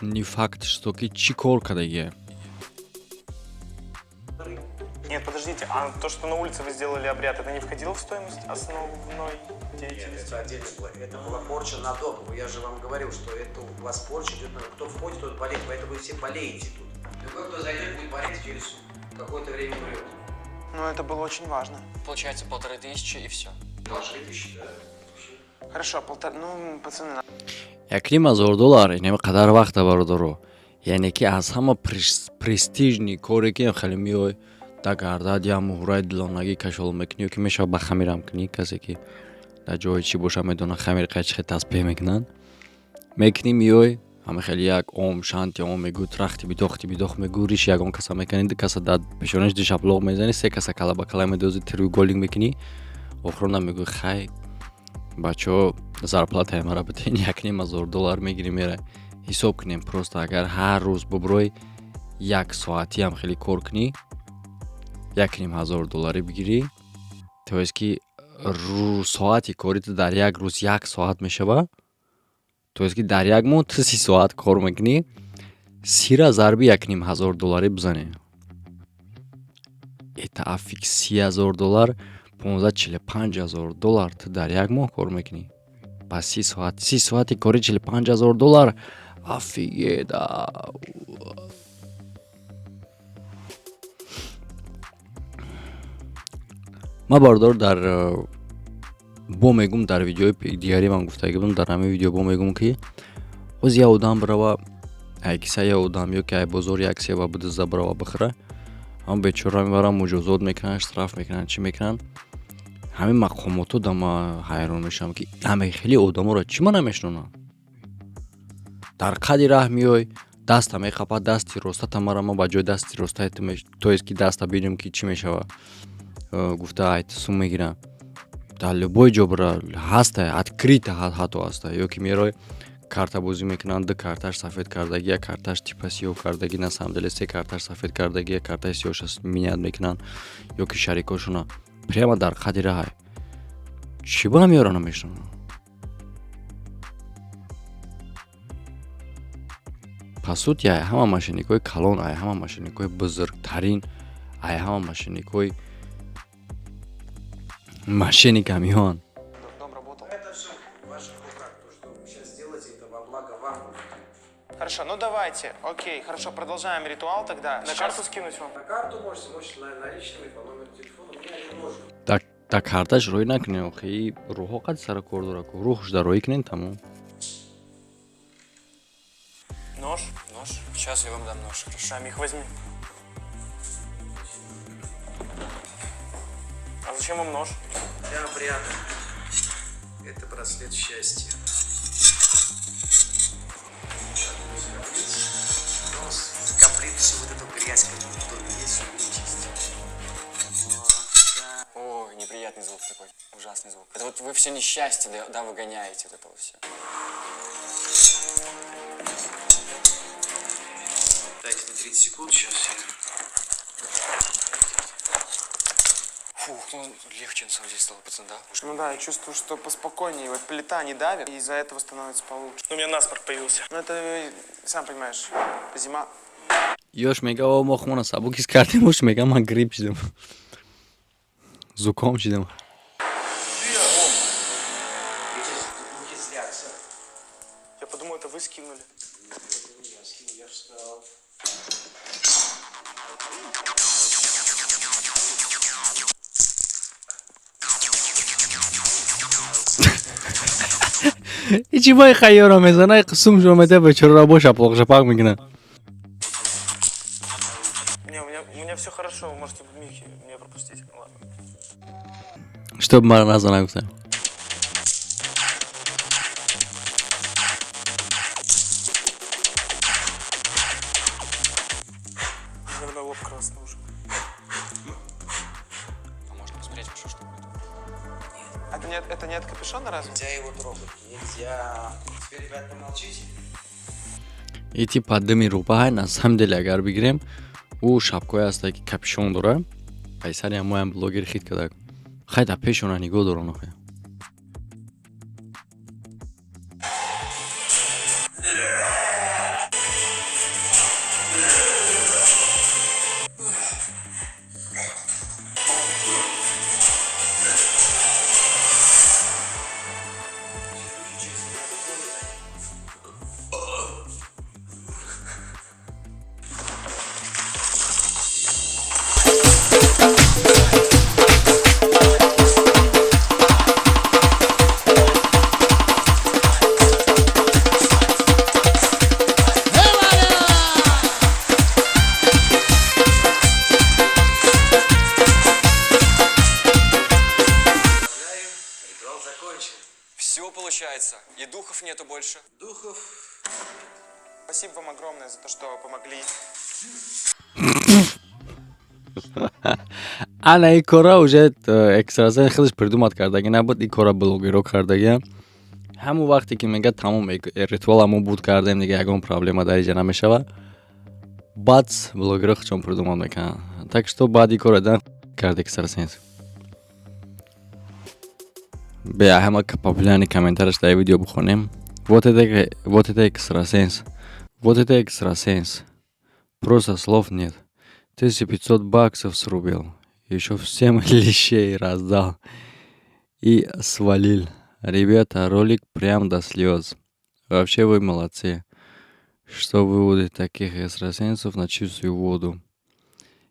не факт, что ки чӣ кор кардагия. Нет, подождите, а то, что на улице вы сделали обряд, это не входило в стоимость основной Нет, деятельности? это отдельно было. Это была порча на дом. Я же вам говорил, что это у вас порча идет на... Кто входит, тот болеет, поэтому вы все болеете тут. Любой, кто зайдет, будет болеть, через какое-то время умрет. Ну, это было очень важно. Получается 1500 и все. 1500, да? Хорошо, полтора... Ну, пацаны, 1,5 ҳазор доллар инами қадар вақта, бародаро, яъне ки аз ҳама престижный коре ки хеле меой, дагардад, я муҳраи дилонагӣ кашол мекунӣ ё ки мешавад ба хамирам кунӣ. Касе ки дар ҷои чӣ боша, медона, хамир қайчи хел таспеҳ мекунанд. Мекунӣ, меой, ҳама хеле як ом шанти ом мегӯ, трахти бидохти бидох мегӯ, риши ягон каса мекунӣ, ду каса дар пешонаш ду шаплоқ мезанӣ, се каса кала ба кала медозӣ, треугольник мекунӣ, охирона мегӯӣ: хай, бачаҳо, зарплатаи мара биден. 1,5 ҳазор доллар мегирӣ, мерай. Ҳисоб кунем просто, агар ҳар рӯз бубурой, як соатиам хеле кор кунӣ, 1,5 ҳазор долларӣ бигирӣ, то есть ки соати кори ту дар як рӯз як соат мешава, то есть ки дар як моҳ ту 30 соат кор мекунӣ. 30-ра зарби 1,5 ҳазор долларӣ бизанӣ, это афик 30 000 доллар, 15, 45 000 доллар ту дар як моҳ кор мекунӣ ба 30 соат. 30 соати кори 45 000 доллар. Офигеть! Ман, бародар, дар бо мегум, дар видеои дигари ман гуфтагӣ будам, дар ҳамин видео бо мегум, ки ҳоз як одам бирава, ай киса як одам ё ки ай бозор як сева бидизда, бирава бихӯра, ҳам бечора мебаранд, муҷозот мекунанд, штраф мекунанд, чӣ мекунанд. Ҳамин мақомотҳо да ма ҳайрон мешавам, ки ҳаме хеле одаморо чӣ ма намешнонанд. Дар қади раҳ меой, даста меқапад, дасти ростата мара ма ба ҷои дасти ростаи ту, то есть ки даста бинем, ки чӣ мешава, гуфта, ай сум мегирам. Дар любой ҷо бира, ҳаста, открыто ҳатто ҳаста. Ё ки мерой, картабозӣ мекунанд, ду карташ сафед кардагӣ, як карташ типа сиёҳ кардагӣ, на самом деле се карташ сафед кардагӣ, як картаи сиёҳша менять мекунанд, ё ки шарикошона прямо дар қади раҳай. Чӣ ба ҳамёра намешнонанд? По сути, ай ҳама мошенникҳои калон, ай ҳама мошенникҳои бузургтарин, ай ҳама мошенникҳои мошенник ҳамиён. Дом работал. Это все в ваших руках. То, что вы сейчас сделаете, это во благо вам. Хорошо, ну давайте. Окей, хорошо, продолжаем ритуал тогда. На карту скинуть вам? На карту можете, можете на наличными по номеру телефона. У меня один ножик. Дар карташ рӯй накунед, охи рӯҳо қади сара кор дора ку, рӯҳш дар рӯй кунед, тамом. Нож? Нож? Сейчас я вам дам нож, хорошо? Сами их возьми. А зачем вам нож? Для обряда. Это браслет счастья. Всю вот эту грязь, которая в доме есть, всю вычистить. Вот так. Ой, неприятный звук такой, ужасный звук. Это вот вы все несчастье, да, да, выгоняете вот это вот все. Дайте мне 30 секунд, сейчас я... Фух, ну легче на самом деле стало, пацан, да? Уже. Ну да, я чувствую, что поспокойнее. Вот плита не давит, и из-за этого становится получше. Ну, у меня насморк появился. Ну это, сам понимаешь, зима. Ёш мега: «О, мо хона сабук ҳис кардем». Ош мега: «Ман грипп шидам, зуком шидам». Видите, духи злятся. Я подумал, это вы скинули. Это не я скинул, я встал. Ҳичи бай хайёра мезана, қисум шо мета, бечораро бо шаплоқ шапақ мекунад. Не, у меня все хорошо, вы можете Михи меня пропустить. Ладно. Чтоб мара назана гуфтам. Наверное, лоб красный уже. А можно посмотреть вообще, что это? Это не от капюшона разве? Нельзя его трогать, нельзя. Теперь, ребят, помолчите. И типа дими рӯбаҳай. На самом деле, агар бигирем, ӯ шапкое ҳаста, ки капюшон дора. Қайсари ҳамоям блогер хит кардак. Хай, дар пешона нигоҳ дорон охе. Поздравляю, ритуал закончен. Все получается, и духов нету больше. Духов Спасибо вам огромное за то, что помогли. Ана, ин кора уже экстрасенс худаш придумать кардаги набуд, ин кора блогеро кардагиам. Ҳамон вақте ки мега: «Тамом, ритуала мо буд кардем, дига ягон проблема дар иҷа намешава», баъд блогеро худшон придумать мекунанд. Так что баъд ин кора дан кард экстрасенс. Бе ҳама популярный комментарияш дар видео бихонем: «Вот это, вот это экстрасенс, вот это экстрасенс, просто слов нет. 1500 баксов срубил, еще всем лещей раздал и свалил. Ребята, ролик прям до слез. Вообще вы молодцы, что выводите таких экстрасенсов на чистую воду».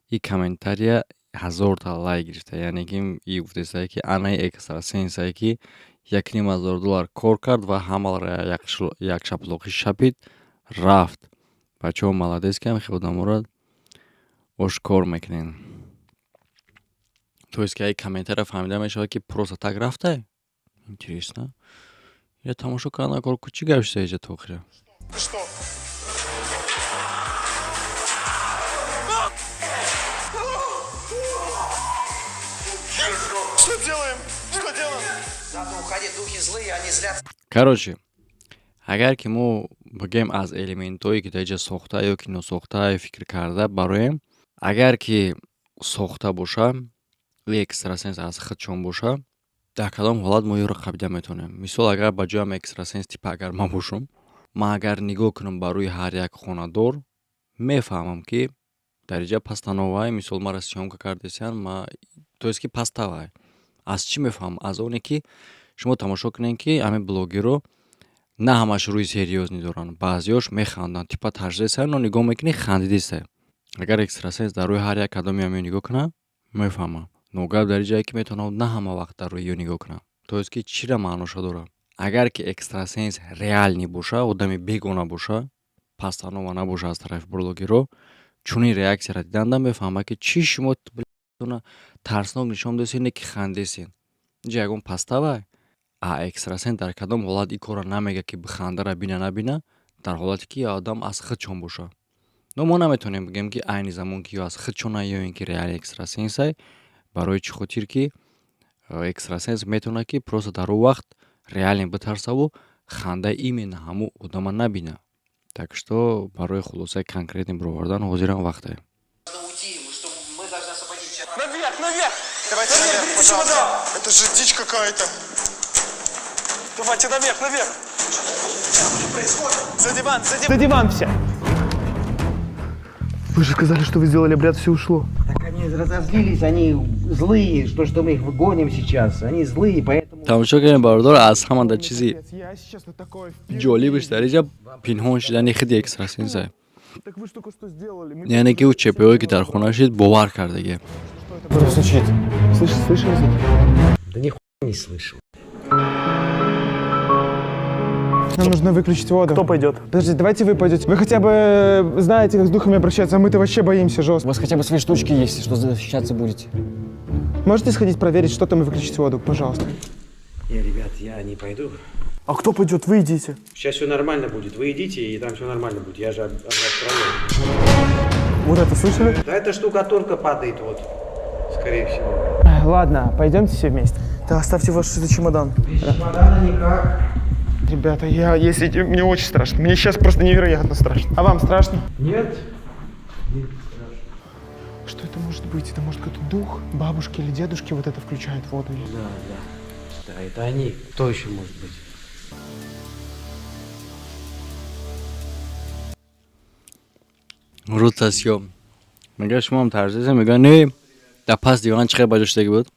И комментария 1000-та лайк гирифта, яъне ки и гуфтесае, ки анаи экстрасенсае, ки 1,5 ҳазор доллар кор кард ва ҳамаро як шаплоқӣ шапид рафт. Бачаҳо, молодец, ки ҳамхел одаморо ошкор мекунем. То есть ки ай комментария фаҳмида мешавад, ки просто так рафтай. Интересно, я тамошо кардан кор, чӣ гап шуда иҷа то охира? Что? Что делаем? Что делаем? Надо уходить, духи злые, они злятся. Короче, агар ки мо бигӯем, аз элементҳое, ки дар иҷа сохта ё ки носохта фикр карда бароем, агар ки сохта боша, экстрасенс аз худшон боша, дар кадом ҳолат мо ёро қабида метавонем? Мисол, агар ба ҷоям экстрасенс типа агар ман бошам, ман агар нигоҳ кунам ба рӯи ҳар як хонадор, мефаҳмам, ки дар иҷа постанова. Мисол, мара съёмка кардесиян, ма, то есть ки подстава. Аз чӣ мефаҳмам? Аз оне, ки шумо тамошо кунед, ки ҳамин блогерро на ҳамаш рӯи серьёзный доранд, баъзеҳош механданд, типа тарсидесаян, но нигоҳ мекунӣ, хандидесая. Агар экстрасенс дар рӯи ҳар як кадоми ҳамин нигоҳ кунад, мефаҳмам. Но гап дар ин ҷае, ки метавонам на ҳама вақт дар рӯи ё нигоҳ кунам. То есть ки чира маъноша дорад? Агар ки экстрасенс реальный боша, одами бегона боша, постанова набоша аз тарафи блогерҳо, чунин реаксияро диданда мефаҳмад, ки чӣ шумо тарснок нишон додесен, не ки хандесен, инҷа ягон подстава. А экстрасенс дар кадом ҳолат ин корро намегӯяд, ки бихандара бина набина? Дар ҳолате, ки одам аз худшон боша. Но мо наметавонем бигӯем, ки айни замон ки ё аз худшона, ё ин ки реали экстрасенсай. Барои чӣ хотир ки экстрасенс метавонад, ки просто дар он вақт реально битарсаву хандаи именно ҳамун одама набина. Так что барои хулосаи конкретный баровардан ҳозирам вақтае. Уйти, что мы должны освободить сейчас. Наверх, наверх! Давайте наверх, берите пожалуйста. чемодан! Это же дичь какая-то. Давайте наверх, наверх! За диван, за диван! За диван все. Вы же сказали, что вы сделали обряд, все ушло. Так они разозлились, они злые, что мы их выгоним сейчас. Они злые, поэтому... Тамошо кардем, бародар, аз ҳамада чизи Я, если честно, такое впервые. Ҷолибаш дар инҷа пинҳон шидани худи экстрасенса. Так вы ж только что сделали. Мы Яъне ки ӯ чепеое, ки дар хона шид, бовар кардагӣ. Что стучит? Слышишь, слышали звук? Да нихуя не слышал. Нам нужно выключить воду. Кто пойдет? Подожди, давайте вы пойдете. Вы хотя бы знаете, как с духами обращаться, а мы-то вообще боимся жестко. У вас хотя бы свои штучки есть, что защищаться будете. Можете сходить проверить, что там, и выключить воду, пожалуйста? Не, ребят, я не пойду. А кто пойдет? Вы идите. Сейчас все нормально будет. Вы идите, и там все нормально будет. Я же отправляю. Вот это слышали? Да эта штукатурка падает вот, скорее всего. Ладно, пойдемте все вместе. Да, оставьте ваш чемодан. Без чемодана никак. Ребята, я, если мне очень страшно. Мне сейчас просто невероятно страшно. А вам страшно? Нет. Что это может быть? Это может какой-то дух бабушки или дедушки вот это включает воду? Или... Да, да. Да, это они. Кто еще может быть? Рӯз мега, шумоам тарсиса? Мега, не, дар пас диван чӣ хел ба ҷоштаги буд,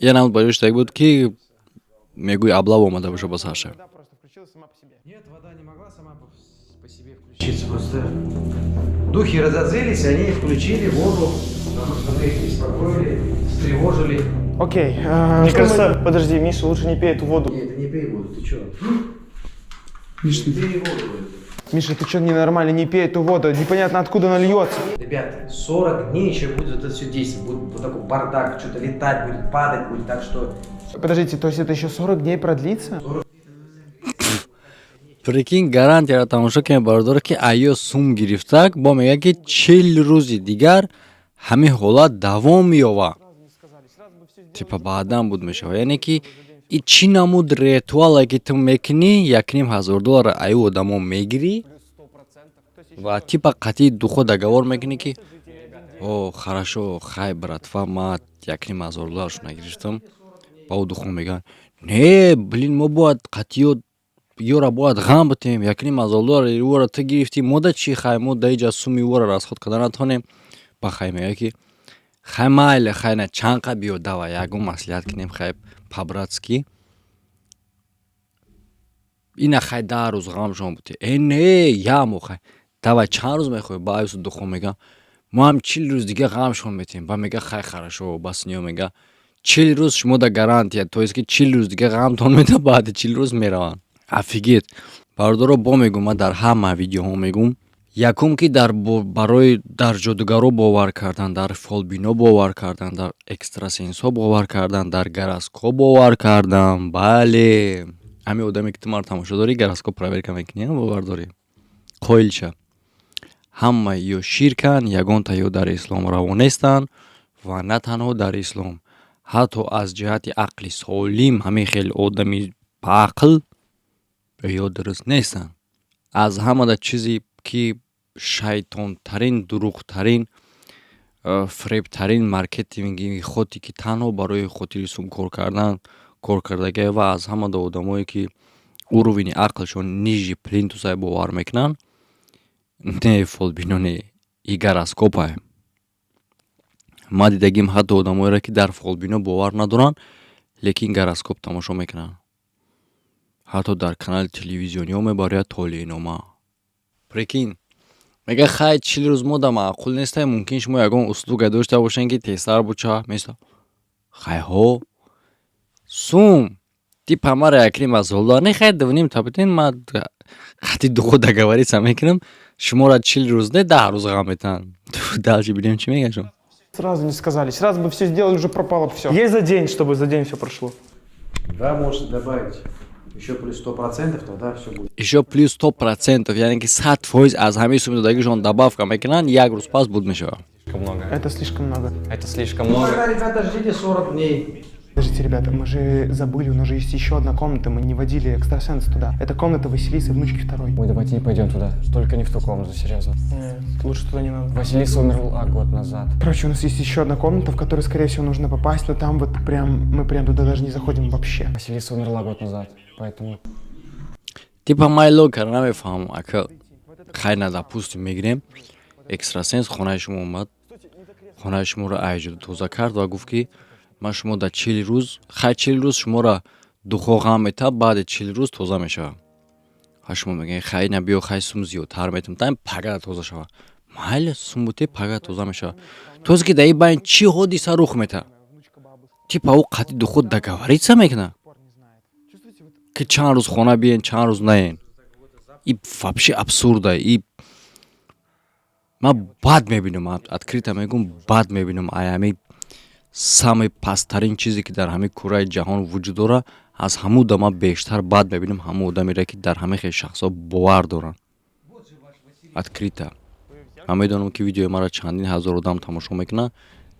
я намуд ба ҷоштаги буд, ки мегӯи аблав омада боша ба сарша. Вода просто включилась сама по себе. Нет, вода не могла сама по себе включиться. Просто духи разозлились, они включили воду, потому что мы их беспокоили, встревожили. Окей. Мне что кажется, подожди, Миша, лучше не пей эту воду. Нет, это не пей воду, ты чё? Миша, не пей воду. Миша, ты что, ненормально, не пей эту воду. Непонятно, откуда она льется. Ребята, 40 дней еще будет это все действовать. Будет вот такой бардак, что-то летать будет, падать будет, так что... Подождите, то есть это еще 40 дней продлится? Прикинь, гарантияро тамошо кунед, бародаро, ки айё сум гирифтак бо мега, ки 40 рӯзи дигар ҳамин ҳолат давом меёва, типа баъдан буд мешава. Яъне ки и чӣ намуд ритуале, ки ту мекунӣ, 1500 доллар аю одамо мегирӣ ва типа қатъи духо договор мекунӣ, ки о, хорошо, хай, братва, ма 1500 долларшо нагирифтам. Ба ӯ духо мегӯянд: не, блин, мо бояд қатъиё ёра бояд ғам битем, 1500 доллар ӯро ту гирифтӣ, мода чӣ? Хай, мо да иҷа суми ӯро расход карда натонем. Ба хай мега, ки хай, майли, хай, на чанд қа биё, давай ягон маслиҳат кунем, хай, по-братски ина, хай, 10 рӯз ғамшон бутӣ. Э, не, ямо, хай, давай, чанд рӯз мехоҳӣ? Ба аюсу духо мега, мо ҳам 40 рӯз дига ғамшон метем. Ба мега, хай, хорошо, бас ниё, мега, 40 рӯз шумо да гарантия, то есть ки 40 рӯз дига ғамтон меда, баъди 40 рӯз мераванд. Офигеть, бародаро, бо мегӯм, ман дар ҳама видеоҳо мегӯм, якум ки дар барои дар ҷодугаро бовар кардан, дар фолбино бовар кардан, дар экстрасенсҳо бовар кардан, дар гороскоп бовар кардан. Бале, ҳамин одаме, ки ту маро тамошо дорӣ, гороскоп проверка мекунӣ, бовар дорӣ, қоилша, ҳама ё ширкан, ягонта ё дар ислом раво нестанд. Ва на танҳо дар ислом, ҳатто аз ҷиҳати ақли солим ҳамин хел одами баақл ё дуруст нестанд. Аз ҳамада чизе ки шайтонтарин, дурӯғтарин, фиребтарин маркетинги хоте, ки танҳо барои хотири сум кор кардан кор кардагия, ва аз ҳамада одамое, ки уровени ақлшон ниже плинтуса, бовар мекунанд, не фолбино, не и гороскопае. Ман дидагим ҳатто одамоеро, ки дар фолбино бовар надоранд, лекин гороскоп тамошо мекунанд. Ҳатто дар канали телевизиониҳо мебарояд толеънома. Прикинь, мега, хай, 40 рӯз мо да маъқул нестем, мумкин шумо ягон услуга дошта бошем, ки тезтар буча места. Хайҳо сум типа мара якним азолдор не, хай, дувним та битен, ма хати духо договориться мекунам, шуморо 40 рӯз не, 10 рӯз ғам метаҳанд. Дальше бинем, чӣ мегӯяд шумо. Сразу не сказали. Сразу бы все сделали, уже пропало бы все. Есть за день, чтобы за день все прошло? Да, можете добавить. Еще плюс 100%, тогда все будет. Ещё плюс 100%, яъне ки 100% аз ҳамаи суми додагишон добавка мекунанд, як рӯз пас буд мешавад. Слишком много. Это слишком много. Это слишком Ну, много. тогда, ребята, ждите 40 дней. Подождите, ребята, мы же забыли, у нас же есть еще одна комната, мы не водили экстрасенс туда. Это комната Василисы, внучки второй. Ой, давайте не пойдем туда. Только не в ту комнату, серьезно. Нет, лучше туда не надо. Василиса умерла год назад. Короче, у нас есть еще одна комната, в которую, скорее всего, нужно попасть, но там вот прям, мы прям туда даже не заходим вообще. Василиса умерла год назад, поэтому. Типа май логика намефаҳмам, ака. Хайр, на, допустим, мегирем, экстрасенс хонаи шумо омад, хонаи шуморо айҷуду тоза кард ва гуфт, ки ман шумо дар 40 рӯз, хай, 40 рӯз шуморо духо ғам метаб, баъди 40 рӯз тоза мешавад. Ва шумо мегӯед: «Хай, на, биё, хай, сум зиёдтар метам, там пага тоза шавад». Майли, сумбуте, пага тоза мешавад. Тозе ки дар ин байн чӣ ҳодиса рух метаҳад? Типа ӯ қатъи духо договориться мекунад, ки чанд рӯз хона биен, чанд рӯз наен. И вообще абсурда. И ман бад мебинам, открыто мегӯм, бад мебинам. Ай ҳами самый пасттарин чизе, ки дар ҳамин кураи ҷаҳон вуҷуд дорад, аз ҳамуда ман бештар бад мебинам ҳамон одамеро, ки дар ҳамин хел шахсҳо бовар доранд. Открыто ман медонам, ки видеои маро чандин ҳазор одам тамошо мекунад.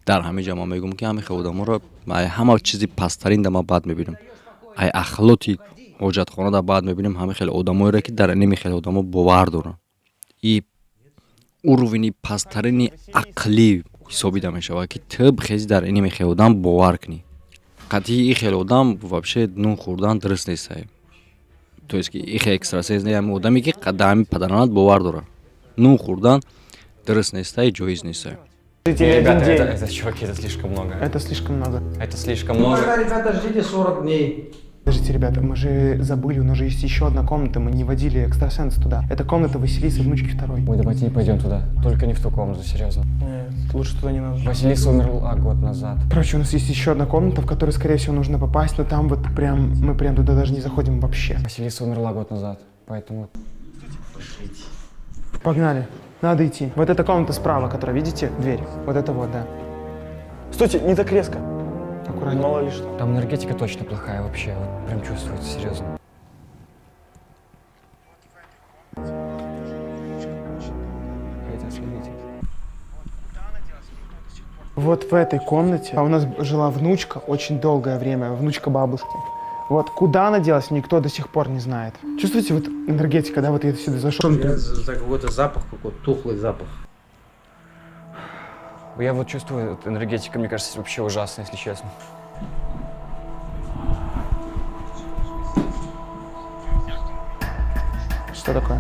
Дар ҳамин ҷа ман мегӯям, ки ҳамин хел одаморо ай ҳама чизи пасттарин да ман бад мебинам, ай ахлоти ҳоҷатхонада бад мебинам ҳамин хел одамоеро, ки дар иними хел одамо бовар доранд. И уровень и пасттарини ақлӣ ҳисобида мешавад, ки ту бихези дар иними хел одам бовар кунӣ. Қатъи и хел одам вообще нун хӯрдан дуруст нест. То есть ки и хел экстрасенс не, ҳамин одаме, ки дар ҳамин падаранат бовар дорад, нун хӯрдан дуруст нестай, ҷоиз нестай. Или Не, один ребята, день. это, чуваки, это слишком много. Это слишком много. Это слишком Ну, много. тогда, ребята, ждите 40 дней. Подождите, ребята, мы же забыли, у нас же есть еще одна комната, мы не водили экстрасенс туда. Это комната Василисы, внучки второй. Ой, давайте не пойдем туда. Только не в ту комнату, серьезно. Нет, лучше туда не надо. Василиса умерла год назад. Короче, у нас есть еще одна комната, в которую, скорее всего, нужно попасть, но там вот прям, мы прям туда даже не заходим вообще. Василиса умерла год назад, поэтому. Погнали. Надо идти. Вот эта комната справа, которая, видите, дверь. Вот это вот, да. Стойте, не так резко. Аккуратнее. Мало ли что. Там энергетика точно плохая вообще, вот прям чувствуется, серьезно. Это, смотрите. Вот в этой комнате, а у нас жила внучка очень долгое время, внучка бабушки. Вот куда она делась, никто до сих пор не знает. Чувствуете, вот энергетика, да, вот я сюда зашел. За какой-то запах, какой-то тухлый запах. Я вот чувствую, вот энергетика, мне кажется, вообще ужасная, если честно. Что такое?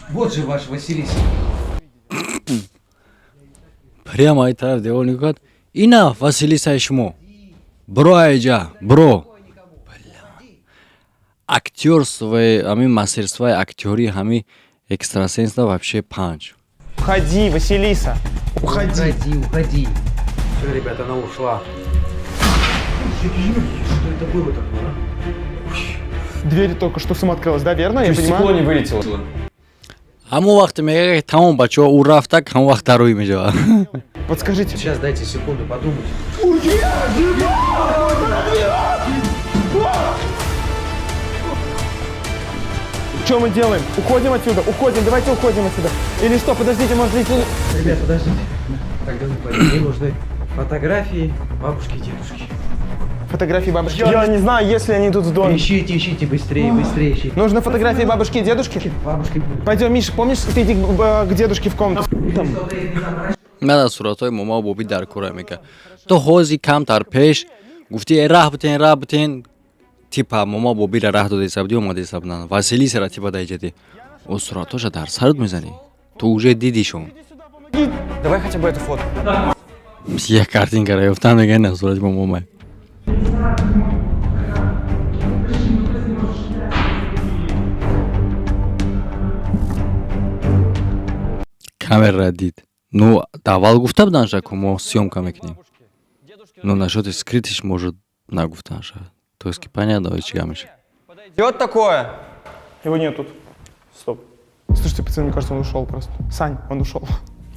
Вот же ваш Василиса. Прямо ай тараф девор нигоҳ кард: «Ина Василисаи шумо, бро, айҷа бро». Актёрство и ҳамин мастерство и актёрии ҳами экстрасенс да вообще панҷ. Уходи, Василиса! Уходи! Уходи, уходи. Все, ребята, она ушла. Что это было такое, а? Дверь только что сама открылась, да, верно? Я Чуть понимаю? стекло не вылетело. Ҳамон вақте мега, ки тамом, бачаҳо, ӯ рафтак, ҳамон вақт дароӣ мешавад. Подскажите. Сейчас дайте секунду подумать. Что мы делаем? Уходим отсюда, уходим, давайте уходим отсюда. Или что, подождите, может быть. Ребят, подождите. Тогда не пойдем. Мне нужны фотографии бабушки и дедушки. Фотографии бабушки. Я не знаю, если они тут в доме. Ищите, ищите, быстрее, быстрее ищите. Нужно фотографии бабушки и дедушки? Бабушки. Пойдем, Миша, помнишь, ты иди к дедушке в комнату. На дар суратҳои момаву бобӣ дар кора мекард. То ҳози камтар пеш гуфти: «Э, раҳ бутен, раҳ бутен». Типа мома бобира раҳ дода будӣ, омада буданд. Василисара типа даиҷади о суратҳоша дар сарат мезанӣ, ту уже дидишон. Давай хотя бы эту фотку. Як картинка ра ёфтан, мега: «На, сурати момомай». Камерара дид. Ну, аввал гуфта буданша, ку мо съёмка мекунем, но насчёти скрыть иш, может, нагуфтанша. То есть ки понятно, чӣ гап мешавад. Идет такое? Его нет тут. Стоп. Слушайте, пацаны, мне кажется, он ушел просто. Сань, он ушел.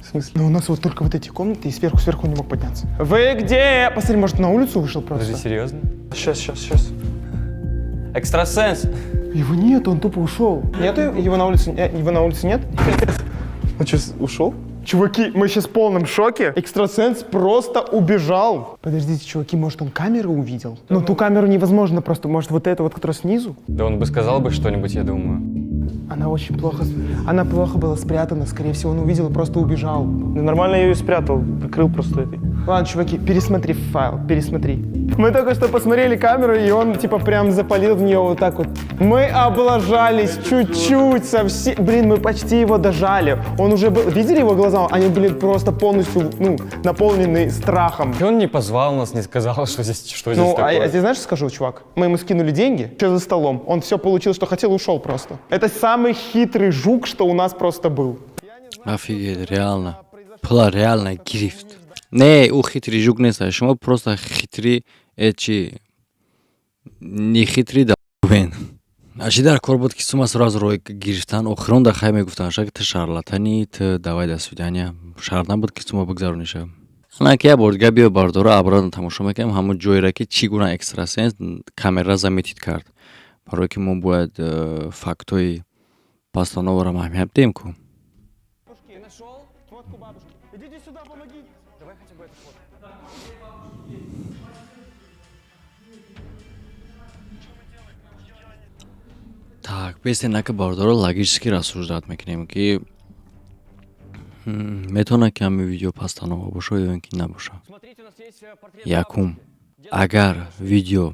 В смысле? Ну, у нас вот только вот эти комнаты, и сверху, сверху он не мог подняться. Вы где? Посмотри, может, на улицу вышел просто? Подожди, серьезно? Сейчас, сейчас, сейчас. Экстрасенс. Его нет, он тупо ушел. Нету его на улице? Его на улице нет? Он что, ушел? Чуваки, мы сейчас в полном шоке. Экстрасенс просто убежал. Подождите, чуваки, может, он камеру увидел? Ну, ту камеру невозможно просто. Может, вот эту вот, которая снизу? Да он бы сказал бы что-нибудь, я думаю. Она очень плохо, она плохо была спрятана. Скорее всего, он увидел и просто убежал. Да нормально я ее спрятал, прикрыл просто этой. Ладно, чуваки, пересмотри файл, пересмотри. Мы только что посмотрели камеру, и он типа прям запалил в нее вот так вот. Мы облажались чуть-чуть совсем. Блин, мы почти его дожали. Он уже был... Видели его глаза? Они были просто полностью, ну, наполнены страхом. И он не позвал нас, не сказал, что здесь Ну, а такое. я тебе знаешь, что скажу, чувак? Мы ему скинули деньги, что за столом. Он все получил, что хотел, ушел просто. Это самый хитрый жук, что у нас просто был. Офигеть, реально. Пула реально гирифт. Не, ӯ хитрый жук нест, шумо просто хитрый чи не хитрый да бен. А чӣ дар кор буд, ки сума сразу рӯй гирифтан? Охирон дар хай мегуфтанд, шак ту шарлатани, ту давай, до свидания. Шарт набуд, ки сума бигзарониша. Ана ки як бор дига биё, бардора, обратно тамошо мекунем ҳамон ҷойра, ки чӣ гуна экстрасенс камера заметить кард. Барое ки мо бояд фактҳои постановаро аҳамият диҳем ку. Ты нашел? Фотку бабушки. Идите сюда, помогите. Давай хотя бы эту фотку. Так, бесте нака, бардоро, логически рассуждать мекунем, ки метавонад, ки ҳамин видео постанова боша ё ин ки набоша. Смотрите, у нас есть портрет Якум, агар видео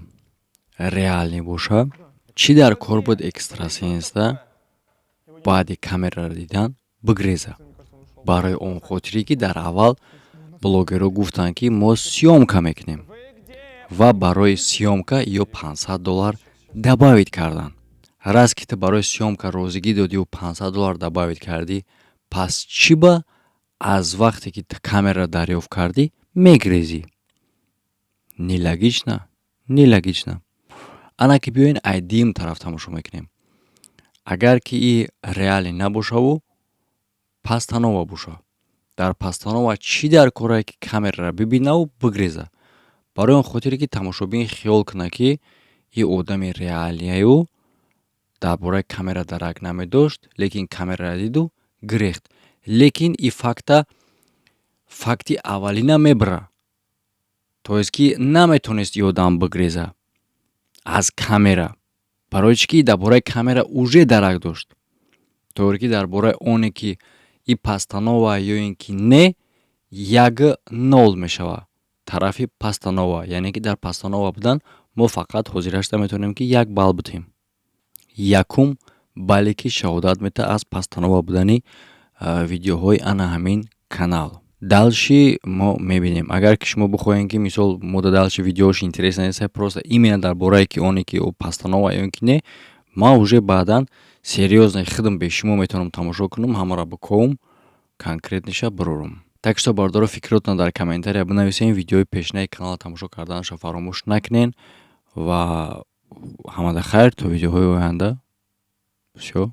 реальный боша, чӣ дар кор буд экстрасенсда баъди камераро дидан бигреза? Барои он хотире, ки дар аввал блогерҳо гуфтанд, ки мо съёмка мекунем, ва барои съёмка ё 500 доллар добавить карданд. Раз ки ту барои съёмка розигӣ додиву 500 доллар добавить кардӣ, пас чӣ ба аз вақте ки ту камера дарёфт кардӣ, мегрезӣ? Нелогично, нелогично. Ана ки биёен, ай дуюм тараф тамошо мекунем. Агар ки и реальный набошаву постанова боша, дар постанова чӣ дар корае, ки камераро бибинаву бигреза? Барои он хотире, ки тамошобин хиёл кунад, ки и одами реальныяю дар бораи камера дарак намедошт, лекин камераро диду гирехт. Лекин и факта факти аввалина мебара, то есть ки наметонист и одам бигреза аз камера. Барои чӣ ки дар бораи камера уже дарак дошт. Тавре ки дар бораи оне, ки и постанова ё ин ки не, 1-0 мешавад тарафи постанова, яъне ки дар постанова будан мо фақат ҳозирашда метавонем, ки як балл бидиҳем. Якум балле, ки шаҳодат медиҳад аз постанова будани видеоҳои ана ҳамин канал. Дальше мо мебинем. Агар ки шумо бихоҳем, ки мисол мо да дальше видеош интересно нест, просто именно дар бораи ки оне, ки постанова ё ин ки не, ман уже баъдан серьёзно худам бе шумо метавонам тамошо кунам, ҳамаро бикобам, конкретныйша бирорам. Так что, бардоро, фикротон дар комментария бинависем, видеои пешинаи каналро тамошо карданашро фаромӯш накунен ва ҳамада хайр, то видеоҳои оянда. Всё.